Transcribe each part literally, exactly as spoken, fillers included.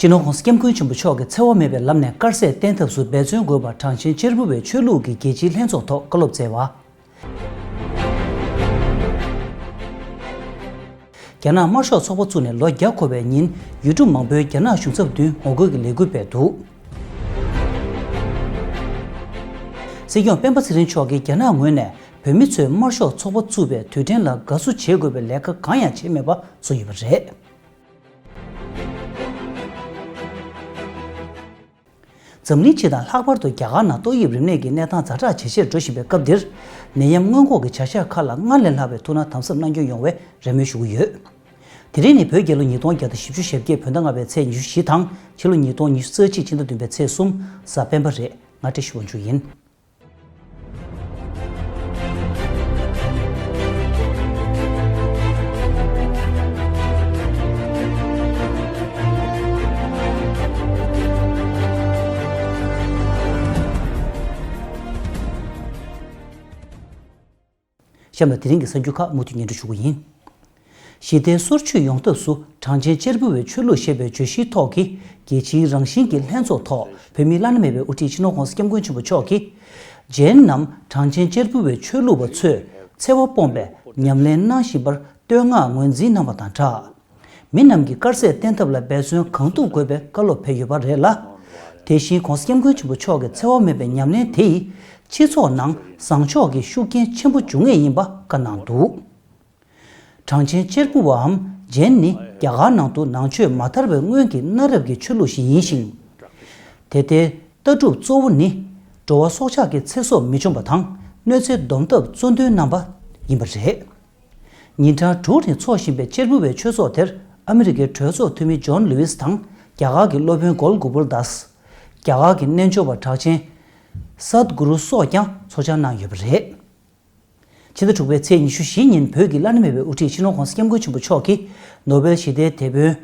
སྤྱི་ནོར་༸གོང་ས་༸སྐྱབས་མགོན་ཆེན་པོ་མཆོག་གིས་འཚེ་བ་མེད་པའི་ལམ་ནས་དཀར་ཟས་བསྟེན་ཐབས་སུ་འབད་བརྩོན་དགོས་པར་གྲངས་ཅན་གཅེར་བུ་བའི་ཆོས་ལུགས་ཀྱི་རྒྱལ་སྤྱིའི་ལྷན་ཚོགས་ཐོག་བཀའ་སློབ་སྩལ་བ། རྒྱ་ནག་དམར་ཤོག་ཚོགས་པ་བཙུགས་ནས་ལོ་བརྒྱ་འཁོར་བའི་ཉིན། ཡུལ་གྲུ་མང་པོས་རྒྱ་ནག་གཞུང་ཚབ་མདུན་ངོ་རྒོལ་གྱི་ལས་འགུལ་སྤེལ་འདུག། སྲིད་སྐྱོང་སྤེན་པ་ཚེ་རིང་མཆོག་གིས་རྒྱ་ནག་ངོས་ནས་བོད་མི་ཚོས་དམར་ཤོག་ཚོགས་པ་བཙུགས་པའི་དུས་དྲན་ལ་དགའ་བསུ་བྱེད་དགོས་པའི་ལས་ཀ་གང་ཡང་བྱས་མེད་པ་གསུངས་ཡོད་པ་རེད། འཛམ་གླིང་སྤྱི་དང་ལྷག་པར་དུ་རྒྱ་གར་ནང་ཏོག་དབྱིབས་རིམས་ནད་ཀྱི་གནས་སྟངས་ཛ་དྲག་ཇེ་ཆེར་འགྲོ་བཞིན་པའི་སྐབས་འདིར། ནད་ཡམས་སྔོན་འགོག་གི་བྱ་གཞག་ཁག་ལ་སྔར་ལས་ལྷག་པའི་ཐུགས་སྣང་དམ་ཟབ་གནང་སྐྱོང་ཡོང་བའི་རེ་སྨོན་ཞུ་གི་ཡོད། དེ་རིང་ནི་བོད་རྒྱལ་ལོ་ཉིས་སྟོང་བརྒྱ་དང་བཞི་བཅུ་ཞེ་བརྒྱད། བོད་ཟླ་ལྔ་པའི་ཚེས་ཉི་ཤུ་བཞི་དང་ཕྱི་ལོ་ཉིས་སྟོང་ཉི་ཤུ་རྩ་གཅིག་ཕྱི་ཟླ་བདུན་པའི་ཚེས་གསུམ། གཟའ་སྤེན་པ་རེད། ང་བཀྲ་ཤིས་དབང་ཕྱུག་ཡིན། གཤམ་ལ་དེ་རིང་གི་གསར་འགྱུར་ཁག་མུ་མཐུད་སྙན་སྒྲོན་ཞུ་གི་ཡིན། ཞི་བདེ་སོར་ཆུད་ཡོང་ཐབས་སུ་གྲངས་ཅན་གཅེར་བུ་བའི་ཆོས་ལུགས་ཞེས་པའི་བརྗོད་གཞིའི་ཐོག་གི་རྒྱལ་སྤྱིའི་རང་བཞིན་གྱི་ལྷན་ཚོགས་ཐོག་བོད་མིའི་བླ་ན་མེད་པའི་དབུ་ཁྲིད་སྤྱི་ནོར་༸གོང་ས་༸སྐྱབས་མགོན་ཆེན་པོ་མཆོག་གིས། གཞན་ནམ་གྲངས་ཅན་གཅེར་བུ་བའི་ཆོས་ལུགས་པ་ཚོས་འཚེ་བ་སྤོང་བའི་ཉམས་ལེན་གནང་བཞིན་པར་བསྟོད་བསྔགས་ངོས་འཛིན་གནང་བ་དང་སྦྲགས། མི་རྣམས་ཀྱིས་དཀར་ཟས་བསྟེན་ཐབས་ལ་འབད་བརྩོན་གང་ཐུབ་དགོས་པའི་བཀའ་སློབ་ཕེབས་ཡོད་པ་རེད་ལ། དེ་བཞིན་༸གོང་ས་༸སྐྱབས་མགོན་ཆེན་པོ་མཆོག་གིས་འཚེ་བ་མེད་པའི་ཉམས་ལེན་དེ་ཡིས་སྤྱི་ཚོགས་ནང་བཟང་ཕྱོགས་ཀྱི་ཤུགས་རྐྱེན་ཆེན་པོ་འབྱུང་ངེས་ཡིན་པ་བཀའ་གནང་འདུག། གྲངས་ཅན་གཅེར་བུ་བའམ་རྗེན་ནི་རྒྱ་གར་ནང་དུ་ནང་ཆོས་མ་དར་བའི་སྔོན་གྱི་གནའ་རབས་ཀྱི་ཆོས་ལུགས་ཤིག་ཡིན་ཞིང་། དེ་ལྟའི་ལྟ་གྲུབ་གཙོ་བོ་ནི་འགྲོ་བ་སྲོག་ཆགས་ཀྱི་ཚེ་སྲོག་མི་འཇོམས་པ་དང་གནོད་འཚེ་སྡོམ་ཐབས་གཙོ་འདོན་གནང་བ་ཡིན་པ་རེད། ཉིན་གྲངས་དྲུག་རིང་འཚོགས་བཞིན་པའི་གཅེར་བུ་བའི་ཆོས་ཚོགས་དེར་ཨ་མི་རི་ཀའི་གྲོས་ཚོགས་འཐུས་མི་ཇོན་ལུའི་སི་དང་རྒྱ་གར་གྱི་སློབ་དཔོན་གོ་ལ་གོ་པུལ་དཱས། རྒྱ་གར་གྱི་རྣལ་འབྱོར་པ་གྲགས་ཅན་སད་གུ་རུ་སོགས་ཀྱང་ཚོགས་བཅར་གནང་ཡོད་པ་རེད། ཕྱི་ཟླ་དྲུག་པའི་ཚེས་ཉི་ཤུ་བཞི་ཉིན་བོད་ཀྱི་བླ་ན་མེད་པའི་དབུ་ཁྲིད་སྤྱི་ནོར་༸གོང་ས་༸སྐྱབས་མགོན་ཆེན་པོ་མཆོག་གིས་ནོ་བེལ་ཞི་བདེའི་དེད་དཔོན་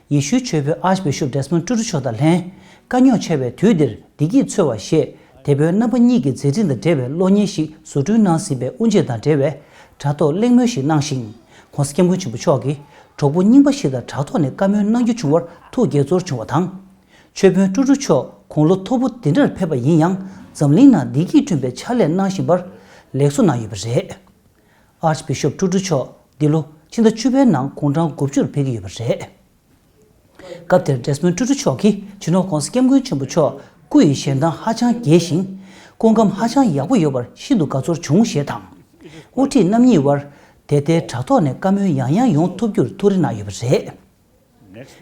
ཡེ་ཤུའི་ཆོས་དཔོན་ཨར་ཅི་བི་ཤོབ་ཌེ་སི་མོན་ཊུ་ཊུ་མཆོག་དང་ལྷན། དཀའ་རྙོག་ཆེ་བའི་དུས་འདིར་བདེ་སྐྱིད་འཚོལ་བ་ཞེས་དེད་དཔོན་རྣམ་པ་གཉིས་ཀྱི་མཛད་འཕྲིན་དང་འབྲེལ་བའི་གློག་བརྙན་ཞིག་བཟོ་སྐྲུན་གནང་ཟིན་པའི་དབུ་འབྱེད་དང་འབྲེལ་བའི་དྲ་ཐོག་གླེང་མོལ་ཞིག་གནང་ཞིང་། ༸གོང་ས་༸སྐྱབས་མགོན་ཆེན་པོ་མཆོག་གིས་གྲོགས་པོ་རྙིང་པ་ཞིག་དང་དྲ་ཐོག་ནས་བཀའ་མོལ་གནང་རྒྱུ་བྱུང་བར་ཐུགས་དགྱེས་ཚོར་བྱུང་བ་དང་། ཆོས་དཔོན་ཊུ་ཊུ་མཆོག་དགུང་ལོ་མཐོ་པོ་འདི་འདྲར་ཕེབས་པ་ཡིན་ཡང་འཛམ་གླིང་ནང་བདེ་སྐྱིད་བསྐྲུན་པའི་ཕྱག་ལས་གནང་བཞིན་པར་ལེགས་གསོ་གནང་ཡོད་པ་རེད། ཨར་ཅི་བི་ཤོབ་ཊུ་ཊུ་མཆོག་འདི་ལོ་ཕྱི་ཟླ་བཅུ་པའི་ནང་དགུང་གྲངས་དགུ་བཅུར་ཕེབས་ཀྱི་ཡོད་པ་རེད། སྐབས་དེར་ཌེ་སི་མོན་ཊུ་ཊུ་མཆོག་གིས་སྤྱི་ནོར་༸གོང་ས་༸སྐྱབས་མགོན་ཆེན་པོ་མཆོག་སྐུ་ཡི་ཞལ་མདངས་ཧ་ཅང་རྒྱས་ཤིང་། སྐུ་ཁམས་ཧ་ཅང་ཡག་པོ་ཡོད་པར་ཤིན་ཏུ་དགའ་ཚོར་བྱུང་ཞེས་དང་། དབུ་ཁྲིད་རྣམ་གཉིས་དབར་དེ་ལྟའི་དྲ་ཐོག་ནས་བཀའ་མོལ་ཡང་ཡང་ཡོང་ཐུབ་རྒྱུར་ཐུགས་རེ་གནང་ཡོད་པ་རེད།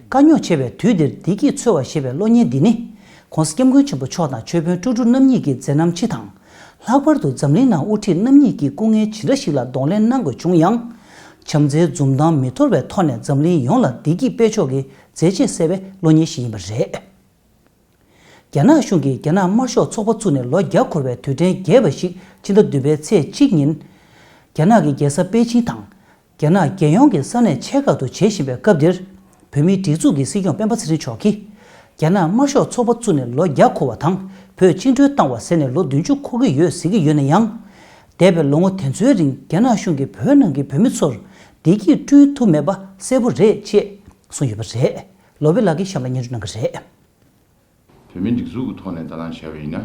དཀའ་རྙོག་ཆེ་བའི་དུས་འདིར་བདེ་སྐྱིད་འཚོལ་བ་ཞེས་པའི་གློག་བརྙན་འདི་ནི། ༸གོང་ས་༸སྐྱབས་མགོན་ཆེན་པོ་མཆོག་དང་ཆོས་དཔོན་ཊུ་ཊུ་རྣམ་གཉིས་ཀྱི་མཛད་རྣམ་སྤྱི་དང་། ལྷག་པར་དུ་འཛམ་གླིང་ནང་དབུ་ཁྲིད་རྣམ་གཉིས་ཀྱིས་སྐུ་ངལ་ཇི་འདྲ་ཞིག་ལ་གདོང་ལེན་གནང་དགོས་བྱུང་ཡང་། བྱམས་བརྩེའི་འཛུམ་མདངས་མི་འཐོར་བའི་ཐོག་ནས་འཛམ་གླིང་ཡོངས་ལ་བདེ་སྐྱིད་སྤེལ་ཕྱོགས་ཀྱི་མཛད་རྗེས་གསལ་བའི་གློག་བརྙན་ཞིག་ཡིན་པ་རེད། རྒྱ་ནག་གཞུང་གིས་རྒྱ་ནག་དམར་ཤོག་ཚོགས་པ་བཙུགས་ནས་ལོ་བརྒྱ་འཁོར་བའི་དུས་དྲན་རྒྱས་པ་ཞིག་ཕྱི་ཟླ་བདུན་པའི་ཚེས་གཅིག་ཉིན། རྒྱ་ནག་གི་རྒྱལ་ས་པེ་ཅིང་དང་། རྒྱ་ནག་རྒྱལ་ཡོངས་ཀྱི་ས་གནས་ཆེ་ཁག་ཏུ་བྱེད་བཞིན་པའི་སྐབས་འདིར། བོད་མིའི་སྒྲིག་འཛུགས་ཀྱི་སྲིད་སྐྱོང་སྤེན་པ་ཚེ་རིང་མཆོག་གིས། རྒྱ་ནག་དམར་ཤོག་ཚོགས་པ་བཙུགས་ནས་ལོ་བརྒྱ་འཁོར་བ་དང་བོད་བཅིངས་འགྲོལ་བཏང་བ་ཟེར་ནས་ལོ་བདུན་ཅུ་འཁོར་གྱི་ཡོད་ཟེར་གྱི་ཡོད་ན་ཡང་། འདས་པའི་ལོ་ངོ་དེ་ཚོའི་རིང་རྒྱ་ནག་གཞུང་གིས་བོད་ནང་གི་བོད་མི་ཚོར་བདེ་སྐྱིད་བསྐྲུན་ཐུབ་མེད་པ་གསལ་པོ་རེད་ཅེས་གསུངས་ཡོད་པ་རེད། ལོ་པི་ལགས་ཀྱིས་གཤམ་ལ་སྙན་སྒྲོན་གནང་གི་རེད། བོད་མིའི་སྒྲིག་འཛུགས་ཀྱི་ཐོག་ནས་ལྟ་སྟངས་བྱས་པ་ཡིན་ན།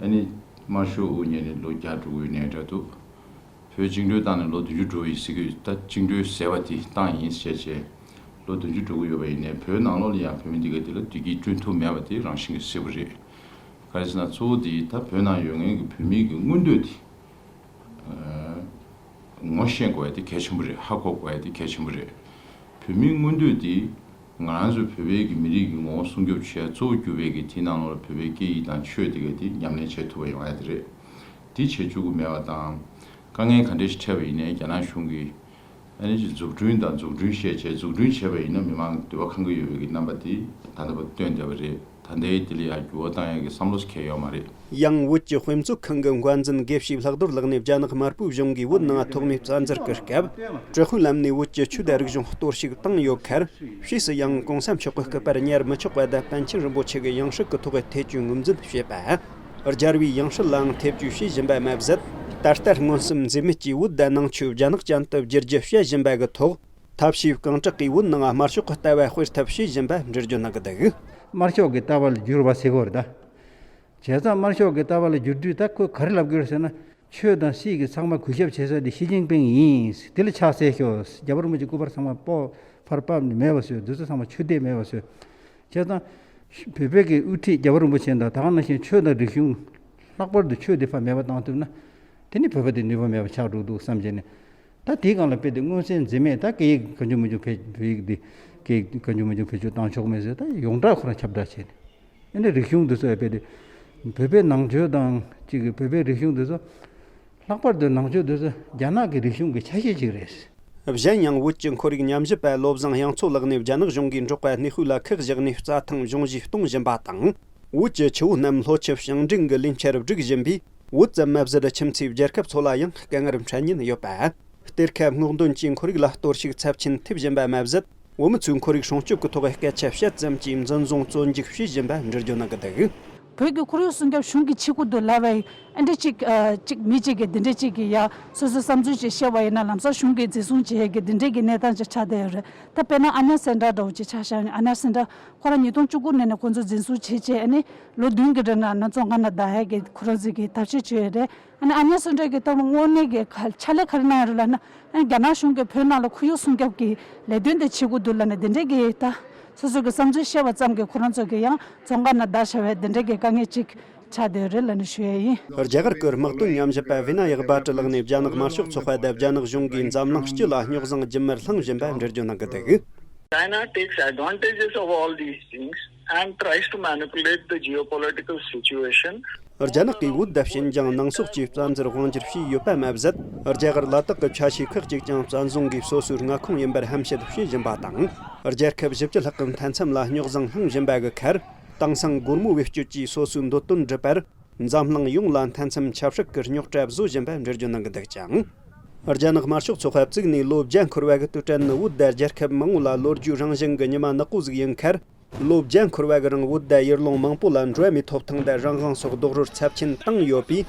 ཨ་ནི་དམར་ཤོག་དབུ་བརྙེས་ནས་ལོ་བརྒྱ་འགྲོ་གི་ཡོད་ནའི་འདྲ་འདུག། བོད་བཅིངས་འགྲོལ་བཏང་ནས་ལོ་བདུན་ཅུ་འགྲོ་ཡི་ཟེར་གི་ཡོད། ད་བཅིངས་འགྲོལ་ཟེར་བ་དེ་བཏང་ཡིན་ཟེར་བྱས་ལོ་བདུན་ཅུ་འགྲོ་གི་ཡོད་པ་ཡིན་ནའི་བོད་ནང་ལོགས་ལ་ཡང་བོད་མི་འདི་ག་དེ་ལ་བདེ་སྐྱིད་བསྐྲུན་ཐུབ་མེད་པ་དེ་རང་བཞིན་གྱི་གསལ་པོ་རེད། ག་རེ་ཟེར་ན་གཙོ་བོ་དེ་ད་བོད་ནང་ཡོད་མཁན་གྱི་བོད་མི་གི་མངོན་འདོད་དེ། ངོ་ཤེས་དགོས་ཡ་དེ་གལ་ཆེན་པོ་རེད། ཧ་གོ་དགོས་ཡ་དེ་གལ་ཆེན་པོ་རེད། བོད་མིའི་མངོན་འདོད་དེ་ང་རང་ཚོ་བོད་པའི་གི་མི་རིགས་ཀྱི་ངོ་བོ་སྲུང་སྐྱོབ་བྱེད་ཡ་གཙོ་བོ་གྱུར་པའི་གི་དེའི་ནང་ལོགས་ལ་བོད་པའི་སྐད་ཡིག་དང་ཆོས་དེ་ག་དེ་ཉམས་ལེན་བྱེད་ཐུབ་པ་ཡོང་ཡ་དེ་རེད། དེ་བྱེད་བཅུག་གི་མེད་པ་དང་། དཀའ་ངལ་ག་འདྲ་ཞིག་འཕྲད་པ་ཡིན་ནའི་རྒྱ་ནག་གཞུང་གིས་ཨ་ནི་ཅིག་འཛུགས་སྐྲུན་དང་འཛུགས་སྐྲུན་བྱས་བྱས་འཛུགས་སྐྲུན་བྱས་པ་ཡིན་ན་མི་མང་འདོད་པ་ཁེངས་ཀྱི་ཡོད་པའི་གི་རྣམ་པ་དེ་ད་ལྟ་བར་སྟོན་བསྡད་པ་རེད། ད་ལྟའི་དེ་ལ་ཡང་འགྱུར་བ་གཏོང་ཡག་གི་བསམ་བློ་ཞིག་འཁྱེར་ཡོད་མ་རེད། ཡང་བོད་ཀྱི་དཔེ་མཛོད་ཁང་གི་འགོ་འཛིན་དགེ་བཤེས་ལྷག་རྡོར་ལགས་ནས་རྒྱ་ནག་དམར་པོའི་གཞུང་གིས་བོད་ནང་ཐོག་མའི་བཙན་འཛུལ་གྱི་སྐབས་དྲག་པོའི་ལམ་ནས་བོད་ཀྱི་ཆོས་དང་རིག་གཞུང་གཏོར་བཤིག་བཏང་ཡོད་ཁར། ཕྱིས་སུ་ཡང་གོང་ས་མཆོག་གི་སྐུ་པར་ཉར་མི་ཆོག་པ་དང་པཎ་ཆེན་རིན་པོ་ཆེ་གི་ཡང་སྲིད་ཀྱི་ཐོག་ཐེ་བྱུས་ངོས་འཛིན་བྱེད་པ། སྦྱར་བའི་ཡང་སྲིད་ལའང་ཐེ་བྱུས་བྱེད་བཞིན་པ་མ་ཟད། ད་ལྟ་མངོན་སུམ་འཛེམ་མེད་ཀྱིས་བོད་དང་ནང་ཆོས་རྒྱ་ནག་ཅན་དུ་བསྒྱུར་རྒྱུ་བྱེད་བཞིན་པ་གི་ཐོག་ཐབས་ཤེས་གང་དྲག་གིས་བོད་ནང་དམར་ཤོག་གི་ལྟ་བ་སྤེལ་ཐབས་བྱེད་བཞིན་པ་འགྲེལ་བརྗོད་གནང་གི་འདུག། དམར་ཤོག་གི་ལྟ་བ་ལ་བསྒྱུར་བ་ཟེར་གོ་རེད་ད། བྱས་ཙང་དམར་ཤོག་གི་ལྟ་བ་ལ་བསྒྱུར་དུས་ད་ཁོས་ག་རེ་ལབ་དགོས་རེད་ཟེར་ན། ཆོས་དང་སྲིད་ཀྱི་ཚང་མ་གུས་ཞབས་བྱེད་ས་དེ་ཞི་ཅིན་ཕིང་ཡིན། དེ་ལ་ཕྱག་འཚལ་ཤོག། རྒྱལ་བ་རིན་པོ་ཆེ་སྐུ་པར་ཚང་མ་སྤོ་ཕར་ཕབ་ནས་མེད་པ་བཟོས། འདི་ཚོ་ཚང་མ་ཆོས་དད་མེད་པ་བཟོས། བྱས་ཙང་། བོད་པའི་གི་དབུ་ཁྲིད་རྒྱལ་བ་རིན་པོ་ཆེ་དང་ད་ག་ནང་བཞིན་ཆོས་དང་རིག་གཞུང་། ལྷག་པར་དུ་ཆོས་དེ་ཕར་མེད་པ་བཏང་ཐུབ་ན། དེ་ནི་བོད་པ་དེ་ནུས་པ་མེད་པ་ཆགས་འགྲོ་འདུག་བསམ་བྱས་ནས། ད་དེའི་སྒང་ལ་དཔེ་དེ་མངོན་གསལ་འཛེམ་མེད་ད་སྐད་ཡིག་གང་བྱུང་མང་བྱུང་བེད་བོད་ཡིག་འདི་སྐད་ཡིག་གང་བྱུང་མང་བྱུང་བེད་སྤྱོད་བཏང་ཆོག་མེད་ཟེར། ད་ཡོངས་གྲགས་ཁོ་རང་ཁྱབ་བསྒྲགས་བྱས་ནས། ཨ་ནི་རིག་གཞུང་འདི་ཚོ་ཡང་དཔེ་དེ། བོད་པའི་ནང་ཆོས་དང་གཅིག་གི་བོད་པའི་རིག་གཞུང་འདི་ཚོ། ལྷག་པར་དུ་ནང་ཆོས་འདི་ཚོ་རྒྱ་ནག་གི་རིག་གཞུང་གི་ཆ་ཤས་ཅིག་རེད། གཞན་ཡང་བོད་ཀྱི་ཁོར་ཡུག་ཉམས་ཞིབ་པ་བློ་བཟང་དབྱངས་མཚོ་ལགས་ནས་རྒྱ་ནག་གཞུང་གིས་འབྲོག་པ་གནས་སྤོས་ལ་ཁག་བཞག་ནས་རྩྭ་ཐང་གཞུང་བཞེས་གཏོང་བཞིན་པ་དང་། བོད་ཀྱི་ཆུ་བོ་རྣམས་ལྷོ་ཆུ་བྱང་འབྲིང་གི་ལུས་འཆར་སྒྲིག་བཞིན་པས། བོད་ཙམ་མ་ཟད་ཁྱིམ་མཚེས་རྒྱལ་ཁབ་ཚོ་ལ་ཡང་དཀའ་ངལ་འཕྲད་ཉེན་ཡོད་པ། གཏེར་ཁ་སྔོག་འདོན་གྱིས་ཁོར་ཡུག་ལ་གཏོར་བཤིག་ཚབས་ཆེན་ཐེབས་བཞིན་པ་མ་ཟད། བོད་མི་ཚོས་ཁོར་ཡུག་སྲུང་སྐྱོབ་ཀྱི་ཐོག་སྐད་ཆ་བཤད་ཙམ་གྱིས་འཛིན་བཟུང་བཙོན་འཇུག་བྱེད་བཞིན་པ་འགྲེལ་བརྗོད་གནང་གི་འདུག། བོད་ཀྱི་ཁོར་ཡུག་སྲུང་སྐྱོབ་གཞུང་གིས་བྱེད་དགོས་འདུག་ལབ་པའི་ཨ་འདྲ་ཅིག་ཨ་ཅིག་མི་གཅིག་གིས་འདི་འདྲ་ཅིག་གི་ཡ་སོ་སོའི་བསམ་ཚུལ་ཅིག་བཤད་པ་ཡིན་ན་ལམ་སང་གཞུང་གིས་འཛིན་བཟུང་བྱེད་ཡས་ཀྱི་འདི་འདྲ་གི་གནས་སྟངས་ཅིག་ཆགས་བསྡད་ཡོད་རེད། ད་དཔེར་ན་ཨ་ཉ་སེན་ཏྲ་འདྲ་བོ་ཅིག་ཆ་བཞག་ན། ཨ་ཉ་སེན་ཏྲ་ཁོ་རང་ཉིས་སྟོང་བཅུ་དགུ་ནས་ནས་ཁོ་ཚོ་འཛིན་བཟུང་བྱེད་བྱས་ཨ་ནི་ལོ་བདུན་གྱི་རིང་ལ་ནི་བཙོན་ཁང་ནང་བསྡད་ཡས་ཀྱི་ཁོ་རང་ཚོས་ཀྱི་ཐབས་ཤེས་བྱས་ཡོད་རེད། ཨ་ནི་ཨ་ཉ་སེན་ཏྲ་གི་ཐོག་ལ་དངོས་གནས་ཀྱི་ག་ཕྱག་ལས་ག་རེ་གནང་ཡོད་རེད་ལབ་ན། ཨ་ནི་རྒྱ་ནག་གཞུང་གིས་བོད་ནང་ལ་ཁོར་ཡུག་སྲུང་སྐྱོབ་ཀྱི་ལས་དོན་དེ་བྱེད་དགོས་འདུག་ལབ་ནས་འདི་འདྲའི་གི་ད་སོ་སོ་གི་བསམ་ཚུལ་བཤད་པ་ཙམ་གྱིས་ཁོ་རང་ཚོ་གི་ཡང་བཙོན་ཁང་ནང་བསྡད་བཞག་པའི་འདི་འདྲའི་གི་དཀའ་ངལ་ཅིག་ཆགས་བསྡད་ཡོད་རེད་ལབ་ནས་ཞུ་ཡས་ཡིན། རྒྱ་གར་གྱི་དམག་དོན་ཉམས་ཞིབ་པ་བི་ན་ཡག་བྷ་ཏྲི་ལགས་ནས་རྒྱ་ནག་དམར་ཤོག་ཚོགས་པ་དང་རྒྱ་ནག་གཞུང་གིས་འཛམ་གླིང་སྤྱི་ལ་རྙོག་ཟིང་རྒྱུན་མར་བསླངས་བཞིན་པ་འགྲེལ་བརྗོད་གནང་གི་འདུག། China takes advantages of all these things and tries to manipulate the geopolitical situation. རྒྱ་ནག་གིས་བོད་དང་ཤིན་ཅང་ནང་སོག་བཅས་བཙན་འཛུལ་དབང་བསྒྱུར་བྱས་ཡོད་པ་མ་ཟད། རྒྱ་གར་ལ་དྭགས་ཀྱི་ཆ་ཤས་ཁག་ཅིག་ཀྱང་བཙན་བཟུང་གིས་སོ་སོའི་མངའ་ཁོངས་ཡིན་པར་ཧམ་བཤད་བྱེད་བཞིན་པ་དང་། རྒྱལ་ཁབ་བཞི་བཅུ་ལྷག་གི་མཐའ་མཚམས་ལ་རྙོག་ཟིང་བསླངས་བཞིན་པ་གི་ཁར། དེང་སང་སྒོར་མོ་བེད་སྤྱོད་ཀྱིས་སོ་སོའི་འདོད་དོན་སྒྲུབ་པར། འཛམ་གླིང་ཡོངས་ལ་མཐའ་མཚམས་ཆབ་སྲིད་ཀྱི་རྙོག་དྲ་བཟོ་བཞིན་པ་འགྲེལ་བརྗོད་གནང་གི་འདུག་ཅིང་། རྒྱ་ནག་དམར་ཤོག་ཚོགས་པ་བཙུགས་ནས་ལོ་བརྒྱ་འཁོར་བ་གི་དུས་དྲན་ནི་བོད་དང་རྒྱལ་ཁབ་མང་བོ་ལ་ལོ་རྒྱུས་རང་བཞིན་གྱི་ཉི་མ་ནག་པོ་ཟིག་ཡིན་ཁར། ལོ་བརྒྱ་འཁོར་བ་གི་རིང་བོད་དང་ཡུལ་ལུང་མང་པོ་ལ་འགྲོ་བ་མིའི་ཐོབ་ཐང་དང་རང་དབང་སོགས་རྡོག་རོལ་ཚབས་ཆེན་བཏང་ཡོད་པས།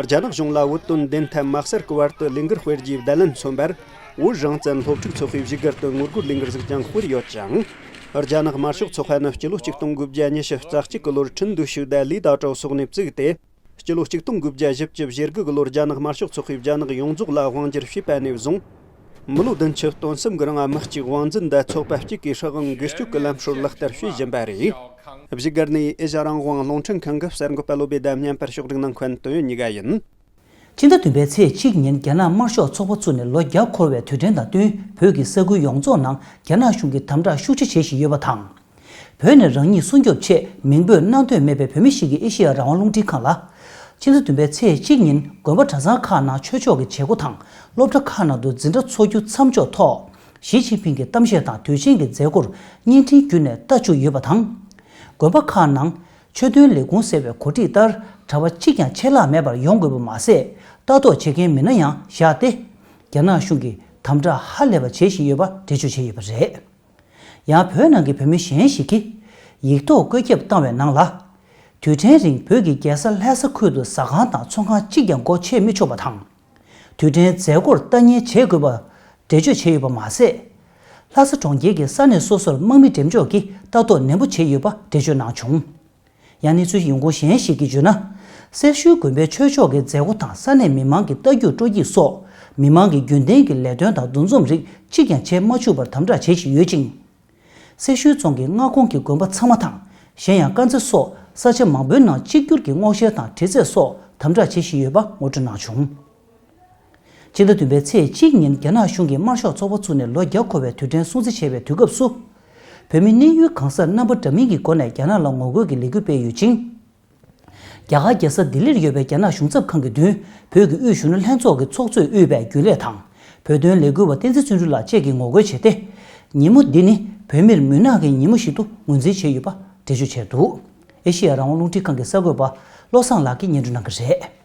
རྒྱ་ནག་གཞུང་ལ་བོད་དོན་བདེན་མཐའ་མ་གསལ་གྱི་བར་དུ་ལས་འགུལ་སྤེལ་རྒྱུའི་བརྡ་ལན་མཚོན་པར། བོད་རང་བཙན་སློབ་ཕྲུག་ཚོགས་པའི་བཞུགས་སྒར་དུ་ངོ་རྒོལ་ལས་འགུལ་ཟིག་ཀྱང་སྤེལ་ཡོད་ཅིང་། རྒྱ་ནག་དམར་ཤོག་ཚོགས་པ་ནི་སྤྱི་ལོ་ཆིག་སྟོང་དགུ་བརྒྱ་ཉི་ཤུ་རྩ་གཅིག་གི་ལོར་ཁྲིན་ཏུའུ་ཞུ་དང་ལི་ཏའོ་ཀྲོའུ་སོགས་ནས་བཙུགས་ཏེ། སྤྱི་ལོ་ཆིག་སྟོང་དགུ་བརྒྱ་བཞི་བཅུ་ཞེ་དགུ་གི་ལོར་རྒྱ་ནག་དམར་ཤོག་ཚོགས་པས་རྒྱ་ནག་ཡོངས་རྫོགས་ལ་དབང་སྒྱུར་བྱས་པ་ནས་བཟུང་། མི་ལོ་བདུན་ཅུ་དོན་གསུམ་གི་རིང་དམག་གཅིག་དབང་འཛིན་དང་ཚོགས་པ་གཅིག་གི་སྲིད་དབང་འགུལ་སྐྱོད་ཀྱི་ལམ་སྲོལ་ལག་བསྟར་བྱེད་བཞིན་པ་རེད། བཞུགས་སྒར་ནས་ཨེ་ཤ་རང་དབང་རླུང་འཕྲིན་ཁང་གི་གསར་འགོད་པ་བློ་བྷེ་དང་བརྙན་པར་ཕྱོགས་སྒྲིག་གནང་མཁན་དོན་ཡོད་གཉིས་ཀ་ཡིན། ཕྱི་ཟླ་བདུན་པའི་ཚེས་གཅིག་ཉིན་རྒྱ་ནག་དམར་ཤོག་ཚོགས་པ་བཙུགས་ནས་ལོ་བརྒྱ་འཁོར་བའི་དུས་དྲན་དང་བསྟུན་བོད་ཀྱི་ས་ཁུལ་ཡོངས་རྫོགས་ནང་རྒྱ་ནག་གཞུང་གིས་དམ་དྲག་ཤུགས་ཆེ་བྱེད་བཞིན་ཡོད་པ་དང་། བོད་ནས་རང་ཉིད་སྲུང་སྐྱོབ་ཆེད་མིང་འབོད་གནང་འདོད་མེད་པའི་བོད་མི་ཞིག་གིས་ཨེ་ཤེ་ཡ་རང་དབང་རླུང་འཕྲིན་ཁང་ལ། ཕྱི་ཟླ་བདུན་པའི་ཚེས་གཅིག་ཉིན་དགོན་པ་གྲྭ་ཚང་ཁག་ནང་ཆོས་ཕྱོགས་ཀྱི་བྱེད་སྒོ་དང་སློབ་གྲྭ་ཁག་ནང་དུ་འཛིན་གྲྭ་འཚོགས་རྒྱུ་མཚམས་འཇོག་ཐོག་ཞི་ཅིན་ཕིང་གི་གཏམ་བཤད་དང་དུས་ཆེན་གྱི་མཛད་སྒོར་བརྙན་འཕྲིན་བརྒྱུད་ནས་ལྟ་བཅུག་ཡོད་པ་དང་། དགོན་པ་ཁག་ནང་ཆོས་དོན་ལས་ཁུངས་ཟེར་བའི་གོ་སྒྲིག་ལྟར་གྲྭ་པ་གཅིག་ཀྱང་ཆད་ལྷག་མེད་པར་ཡོང་དགོས་པ་མ་ཟད། ལྟ་རྟོག་བྱེད་མཁན་མི་སྣ་ཡང་བཞག་སྟེ། རྒྱ་ནག་གཞུང་གིས་དམ་དྲག་ཧ་ལས་པ་བྱེད་བཞིན་ཡོད་པ་འགྲེལ་བརྗོད་བྱས་ཡོད་པ་རེད། ཡང་བོད་ནང་གི་བོད་མི་གཞན་ཞིག་གིས་ཡིག་ཐོག་བཀོད་ཁྱབ་བཏང་བའི་ནང་ལ། དུས་དྲན་རིང་བོད་ཀྱི་རྒྱལ་ས་ལྷ་ས་ཁུལ་དུ་ཟ་ཁང་དང་ཚོང་ཁང་གཅིག་ཀྱང་སྒོ་ཕྱེ་མི་ཆོག་པ་དང་། དུས་དྲན་མཛད་སྒོར་ལྟ་ཉན་བྱེད་དགོས་པ་འགྲེལ་བརྗོད་བྱས་ཡོད་པ་མ་ཟད། ལྷ་ས་གྲོང་ཁྱེར་གྱི་ས་གནས་སོ་སོར་དམག་མི་འགྲེམས་འཇོག་གིས་ལྟ་རྟོག་ནན་པོ་བྱས་ཡོད་པ་འགྲེལ་བརྗོད་གནང་བྱུང་། ཡང་གནས་ཚུལ་ཡོང་ཁུངས་གཞན་ཞིག་གིས་བརྗོད་ན། སེར་ཤུལ་དགོན་པའི་ཆོས་ཕྱོགས་ཀྱི་མཛད་སྒོ་དང་ས་གནས་མི་མང་གི་རྟ་རྒྱུག་སྤྲོ་སྐྱིད་སོགས་མི་མང་གི་རྒྱུན་ལྡན་གྱི་ལས་དོན་དང་འདུ་འཛོམས་རིགས་གཅིག་ཀྱང་བྱེད་མ་བཅུག་པར་དམ་དྲག་བྱེད་བཞིན་ཡོད་ཅིང་། སེར་ཤུལ་རྫོང་གི་མངའ་ཁོངས་ཀྱི་དགོན་པ་ཚང་མ་དང་གཞན་ཡང་དཀར་མཛེས་སོགས་ས་ཆ་མང་པོའི་ནང་གཅིག་གྱུར་གྱི་སྔོག་བཤེར་དང་དྲི་རྩད་སོགས་དམ་དྲག་བྱེད་བཞིན་ཡོད་པ་ངོ་སྤྲོད་གནང་བྱུང་། ཕྱི་ཟླ་བདུན་པའི་ཚེས་གཅིག་ཉིན་རྒྱ་ནག་གཞུང་གིས་དམར་ཤོག་ཚོགས་པ་བཙུགས་ནས་ལོ་བརྒྱ་འཁོར་བའི་དུས་དྲན་སྲུང་བརྩི་བྱས་པའི་དུས་སྐབས་སུ། བོད་མི་གནས་ཡུལ་གང་སར་རྣམ་པ་འདྲ་མིན་གྱི་སྒོ་ནས་རྒྱ་ནག་ལ་ངོ་རྒོལ་གྱི་ལས་འགུལ་སྤེལ་ཡོད་ཅིང་། རྒྱ་གར་རྒྱལ་ས་ལྡི་ལིར་ཡོད་པའི་རྒྱ་ནག་གཞུང་ཚབ་ཁང་གི་མདུན་བོད་ཀྱི་དབུས་གཞོན་ནུ་ལྷན་ཚོགས་ཀྱི་ཚོགས་གཙོས་དབུས་པའི་རྒྱུན་ལས་དང་བོད་དོན་ལས་འགུལ་བ་བསྟན་འཛིན་བརྩོན་འགྲུས་ལགས་བཅས་ཀྱིས་ངོ་རྒོལ་བྱས་ཏེ། ཉིན་མོ་འདི་ནི་བོད་མིར་མུན་ནག་གི་ཉིན་མོ་ཞིག་ཏུ་ངོས་འཛིན་བྱས་ཡོད་པ་འགྲེལ་བརྗོད་བྱས་འདུག། ཨེ་ཤེ་ཡ་རང་དབང་རླུང་འཕྲིན་ཁང་གི་གསར་འགོད་པ་བློ་བཟང་ལགས་ཀྱིས་སྙན་སྒྲོན་གནང་གི་རེད།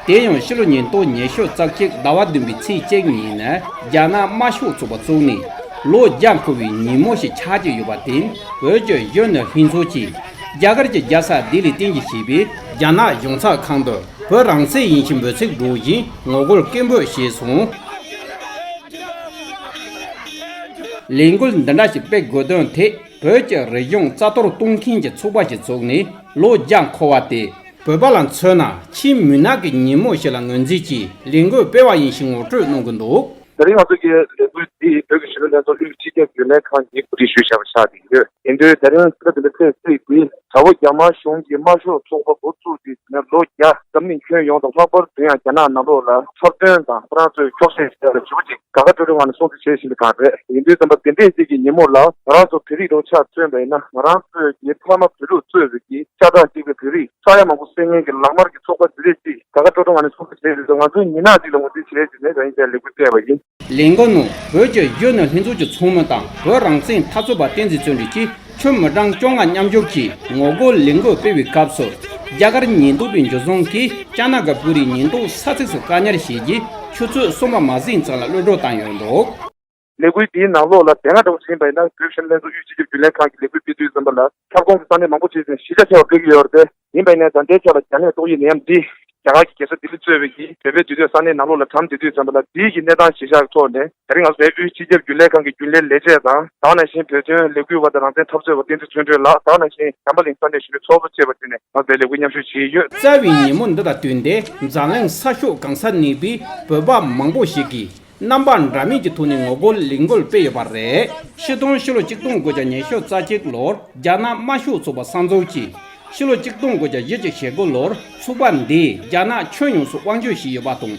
དེ་ཡང་ཕྱི་ལོ་ཉིས་སྟོང་ཉི་ཤུ་རྩ་གཅིག་ཟླ་བ་བདུན་པའི་ཚེས་གཅིག་ཉིན་རྒྱ་ནག་དམར་ཤོག་ཚོགས་པ་བཙུགས་ནས་ལོ་བརྒྱ་འཁོར་བའི་ཉིན་མོ་ཞིག་ཆགས་ཀྱི་ཡོད་པ་དེ་བོད་ཀྱི་གཞོན་ནུ་ལྷན་ཚོགས་ཀྱིས་རྒྱ་གར་གྱི་རྒྱལ་ས་ལྡི་ལི་རྟེན་གཞི་བྱས་པའི་རྒྱ་ནག་གཞུང་ཚབ་ཁང་དུ་ བོད་རང་བཙན་ཡིན་ཞེས་འབོད་ཚིག་སྒྲོག་བཞིན་ངོ་རྒོལ་སྐད་འབོད་བྱས་སོང་། ལས་འགུལ་འདི་འདྲ་ཞིག་སྤེལ་དགོས་དོན་དེ། བོད་ཀྱི་རིག་གཞུང་རྩ་གཏོར་གཏོང་མཁན་གྱི་ཚོགས་པ་ཞིག་བཙུགས་ནས་ལོ་བརྒྱ་འཁོར་བ་དེ། བོད་པ་ལ་མཚོན་ན་ཆེས་མུན་ནག་གི་ཉིན་མོ་ཞིག་ལ་ངོས་འཛིན་གྱིས་ལས་འགུལ་སྤེལ་བ་ཡིན་ཞེས་ངོ་སྤྲོད་གནང་གི་འདུག། དེ་རིང་ང་ཚོ་གི་ལས་འགུལ་འདི་བོད་ཀྱི་གཞོན་ནུ་ལྷན་ཚོགས་དབུས་སྤྱི་ཁྱབ་རྒྱུན་ལས་ཁང་གིས་གོ་སྒྲིག་ཞུས་བཞག་པ་ཆགས་ཀྱི་ཡོད། ཡིན་དུས་དེ་རིང་ཕྱི་ཟླ་བདུན་པའི་ཚེས་གཅིག་འདི་དགྲ་བོ་རྒྱ་དམར་གཞུང་གིས་དམར་ཤོག་ཚོགས་པ་འགོ་བཙུགས་ཏེ་ནས་ལོ་བརྒྱ་འཛམ་གླིང་ཁྱོན་ཡོངས་དང་ལྷག་པར་དུ་ཡང་རྒྱ་ནག་ནང་ལོགས་ལ་འཁྲབ་སྟོན་དང་ཁོ་རང་ཚོའི་འཁྱོག་བཤད་བྱས་ལ་ཞུ་བ་ཅིག་དགའ་དགའ་སྤྲོ་སྤྲོའི་ངང་ནས་སྲུང་བརྩི་བྱེད་བཞིན་པའི་སྒང་རེད། ཡིན་དུས་ཙམ་པ་དེ་འདྲའི་ཅིག་གི་ཉིན་མོ་ལ་ང་རང་ཚོ་བོད་རིགས་རང་ཆགས་མཚོན་པ་ཡིན་ན་ང་རང་ཚོའི་གི་ཕ་མ་བོད་ལུགས་གཙོས་པའི་གི་ཤ་ཁྲག་གཅིག་པའི་བོད་རིགས་ས་ཡ་མང་པོ་གསོན་མཁན་གྱི་ལག་དམར་གྱི་ཚོགས་པ་འདི་རེད་ཅེས་དགའ་དགའ་སྤྲོ་སྤྲོ་ངང་ནས་གསུང་བཤད་བྱས་ཡོད་དུས་ང་ཚོའི་ཉིན་ནག་ཅིག་ལ་ངོས་འཛིན་བྱས་ཏེ་ནས་ད་ཡིན་ཙང་ལས་འགུལ་སྤེལ་བ་ཡིན། ལས་འགུལ་ནང་བོད་ཀྱི་གཞོན་ནུ་ལྷན་ཚོགས་ཀྱི་ཚོགས་མི་དང་བོད་རང་བཙན་འཐབ་རྩོད་པ་བསྟན་འཛིན་བརྩོན་འགྲུས་ཀྱིས་ཁྱོན་མི་གྲངས་བཅོ་ལྔ་མཉམ་ཞུགས་ཀྱིས་ངོ་རྒོལ་ལས་འགུལ་སྤེལ་བའི་སྐབས་སུ་རྒྱ་གར་ཉེན་རྟོག་པའི་འཇུ་བཟུང་གིས་རྒྱ་ནག་གི་བོད་རིགས་ཉེན་རྟོག་ས་ཚིགས་སུ་བཀག་ཉར་བྱས་རྗེས་ཆུ་ཚོད་གསུམ་པ་མ་ཟིན་ཙམ་ལ་གློད་གྲོལ་བཏང་ཡོད་འདུག། ལས་འགུལ་འདིའི་ནང་ལོགས་ལ་དེ་སྔ་འདྲ་བོ་ཞིག་ཡིན་པ་ཡིན་ན་བོད་གཞོན་ལྷན་ཚོགས་དབུས་སྤྱི་ཁྱབ་རྒྱུན་ལས་ཁང་གི་ལས་འགུལ་སྤེལ་དུས་ཙམ་པ་ལ་ཁྱབ་ཁོངས་ཀྱི་ས་གནས་མང་པོ་ཞིག་ནས་གཞིས་ཆགས་ཆེ་བ་སྤེལ་གྱི་ཡོད་རེད་དེ། ཡིན་པ་ཡིན་ན་ད་ལྟའི་ཆ་ལ་རྒྱ་ནད་ཏོག་དབྱིབས་ནད་ཡམས་འདི་རྒྱ་གར་གྱི་རྒྱལ་ས་ལྡི་ལི་གཙོས་པའི་གི་བོད་པའི་འདུས་སྡོད་ས་གནས་ནང་ལོགས་ལ་གྲམ་བསྡད་དུས་ཙམ་པ་ལ་འདིའི་གི་གནས་སྟངས་གཞིར་བཞག་གི་ཐོག་ནས་དེ་རིང་ང་ཚོའི་དབུས་སྤྱི་ཁྱབ་རྒྱུན་ལས་ཁང་གི་རྒྱུན་ལས་ལས་བྱེད་དང་ད་ག་ནང་བཞིན་བོད་དོན་ལས་འགུལ་བ་དང་རང་བཙན་འཐབ་རྩོད་པ་བསྟན་འཛིན་བརྩོན་འགྲུས་ལགས་ད་ག་ནང་བཞིན་བྱམས་པ་གླིང་ས་གནས་གཞོན་ནུའི་ཚོགས་གཙོ་བཅས་པ་བཅས་ནས་ང་ཚོའི་ལས་འགུལ་མཉམ་ཞུགས་བྱས་ཡོད། རྩ་བའི་ཉིན་མོ་འདི་དང་བསྟུན་ཏེ་འཛམ་གླིང་ས་ཕྱོགས་གང་སར་གནས་པའི་བོད་པ་མང་པོ་ཞིག་གིས། རྣམ་པ་འདྲ་མིན་གྱི་ཐོག་ནས་ངོ་རྒོལ་ལས་འགུལ་སྤེལ་ཡོད་པ་རེད། ཕྱི་ལོ་ཆིག་སྟོང་དགུ་བརྒྱ་ཉི་ཤུ་རྩ་གཅིག་ལོར་རྒྱ་ནག་དམར་ཤོག་ཚོགས་པ་གསར་འཛུགས་ཀྱིས། ཕྱི་ལོ་ཆིག་སྟོང་དགུ་བརྒྱ་བཞི་བཅུ་ཞེ་དགུ་ལོར་ཚོགས་པ་འདིས་རྒྱ་ནག་ཁྱོན་ཡོངས་སུ་དབང་བསྒྱུར་བྱས་ཡོད་པ་དང་།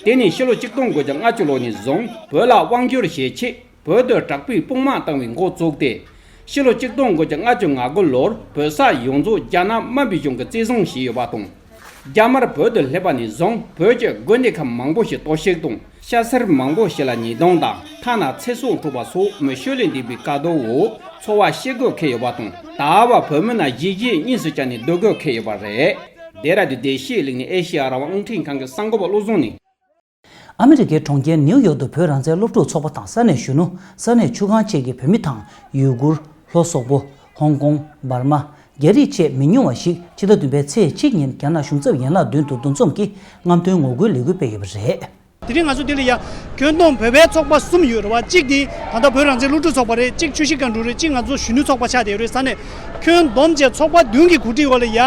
དེ་ནས་ཕྱི་ལོ་ཆིག་སྟོང་དགུ་བརྒྱ་ལྔ་བཅུ་ལོ་ནས་བཟུང་བོད་ལ་དབང་བསྒྱུར་བྱེད་ཆེད་བོད་དུ་དྲག་པོའི་དཔུང་དམག་བཏང་བའི་འགོ་བཙུགས་ཏེ། ཕྱི་ལོ་ཆིག་སྟོང་དགུ་བརྒྱ་ལྔ་བཅུ་ང་དགུ་ལོར་བོད་ས་ཡོངས་རྫོགས་རྒྱ་ནག་དམར་པོའི་གཞུང་གིས་བཙན་བཟུང་བྱས་ཡོད་པ་དང་། རྒྱ་དམར་བོད་དུ་སླེབས་པ་ནས་བཟུང་བོད་ཀྱི་དགོན་སྡེ་ཁག་མང་པོ་ཞིག་གཏོར་བཤིག་དང་། སྐྱ་སེར་མང་པོ་ཞིག་ལ་ཉེས་རྡུང་དང་ཐ་ན་ཚེ་སྲོག་འཕྲོག་པ་སོགས་མི་ཤོད་ལས་འདས་པའི་དཀའ་སྡུག་འོག་འཚོ་བ་སྐྱེལ་དགོས་འཁེལ་ཡོད་པ་དང་། ད་བར་བོད་མི་རྣམས་གཞིས་བྱེས་གཉིས་སུ་བཅར་ནས་སྡོད་དགོས་འཁེལ་ཡོད་པ་རེད། ལྡེ་ར་ལྡུན་བདེ་སྐྱིད་གླིང་ནས་ཨེ་ཤེ་ཡ་རང་དབང་རླུང་འཕྲིན་ཁང་གི་གསར་འགོད་པ་བློ་བཟང་ནས། ཨ་མི་རི་ཀའི་གྲོང་ཁྱེར་ནིའུ་ཡོག་ཏུ་བོད་རང་བཙན་སློབ་ཕྲུག་ཚོགས་པ་དང་ས་གནས་གཞོན་ནུ། ས་གནས་ཆུ་སྒང་བཅས་ཀྱི་བོད་མི་དང་ཡུ་གུར། ལྷོ་སོག་པོ། ཧོང་ཀོང་། འབར་མ། རྒྱ་རིགས་བཅས་མི་ཉུང་བ་ཞིག་ཕྱི་ཟླ་བདུན་པའི་ཚེས་གཅིག་ཉིན་རྒྱ་ནག་གཞུང་ཚབ་ཡན་ལག་མདུན་དུ་འདུ་འཛོམས་ཀྱིས་རྔམ་སྟོན་ངོ་རྒོལ་ལས་འགུལ་སྤེལ་ཡོད་པ་རེད། དེ་རིང་ང་ཚོ་འདི་ལ་ཡ་ཁྱོན་བསྡོམས་བོད་པའི་ཚོགས་པ་གསུམ་ཡོད་རེད་བ། གཅིག་དེ་ད་ལྟ་བོད་རང་བཙན་སློབ་ཕྲུག་ཚོགས་པ་རེད། གཅིག་ཆུ་བཞི་སྒང་དྲུག་རེད། གཅིག་ང་ཚོ་གཞོན་ནུ་ཚོགས་པ་ཆགས་བསྡད་ཡོད་རེད། ས་གནས་ཁྱོན་བསྡོམས་བྱས་ཚོགས་པ་བདུན་གྱི་གོ་སྒྲིག་འོག་ལ་ཡ་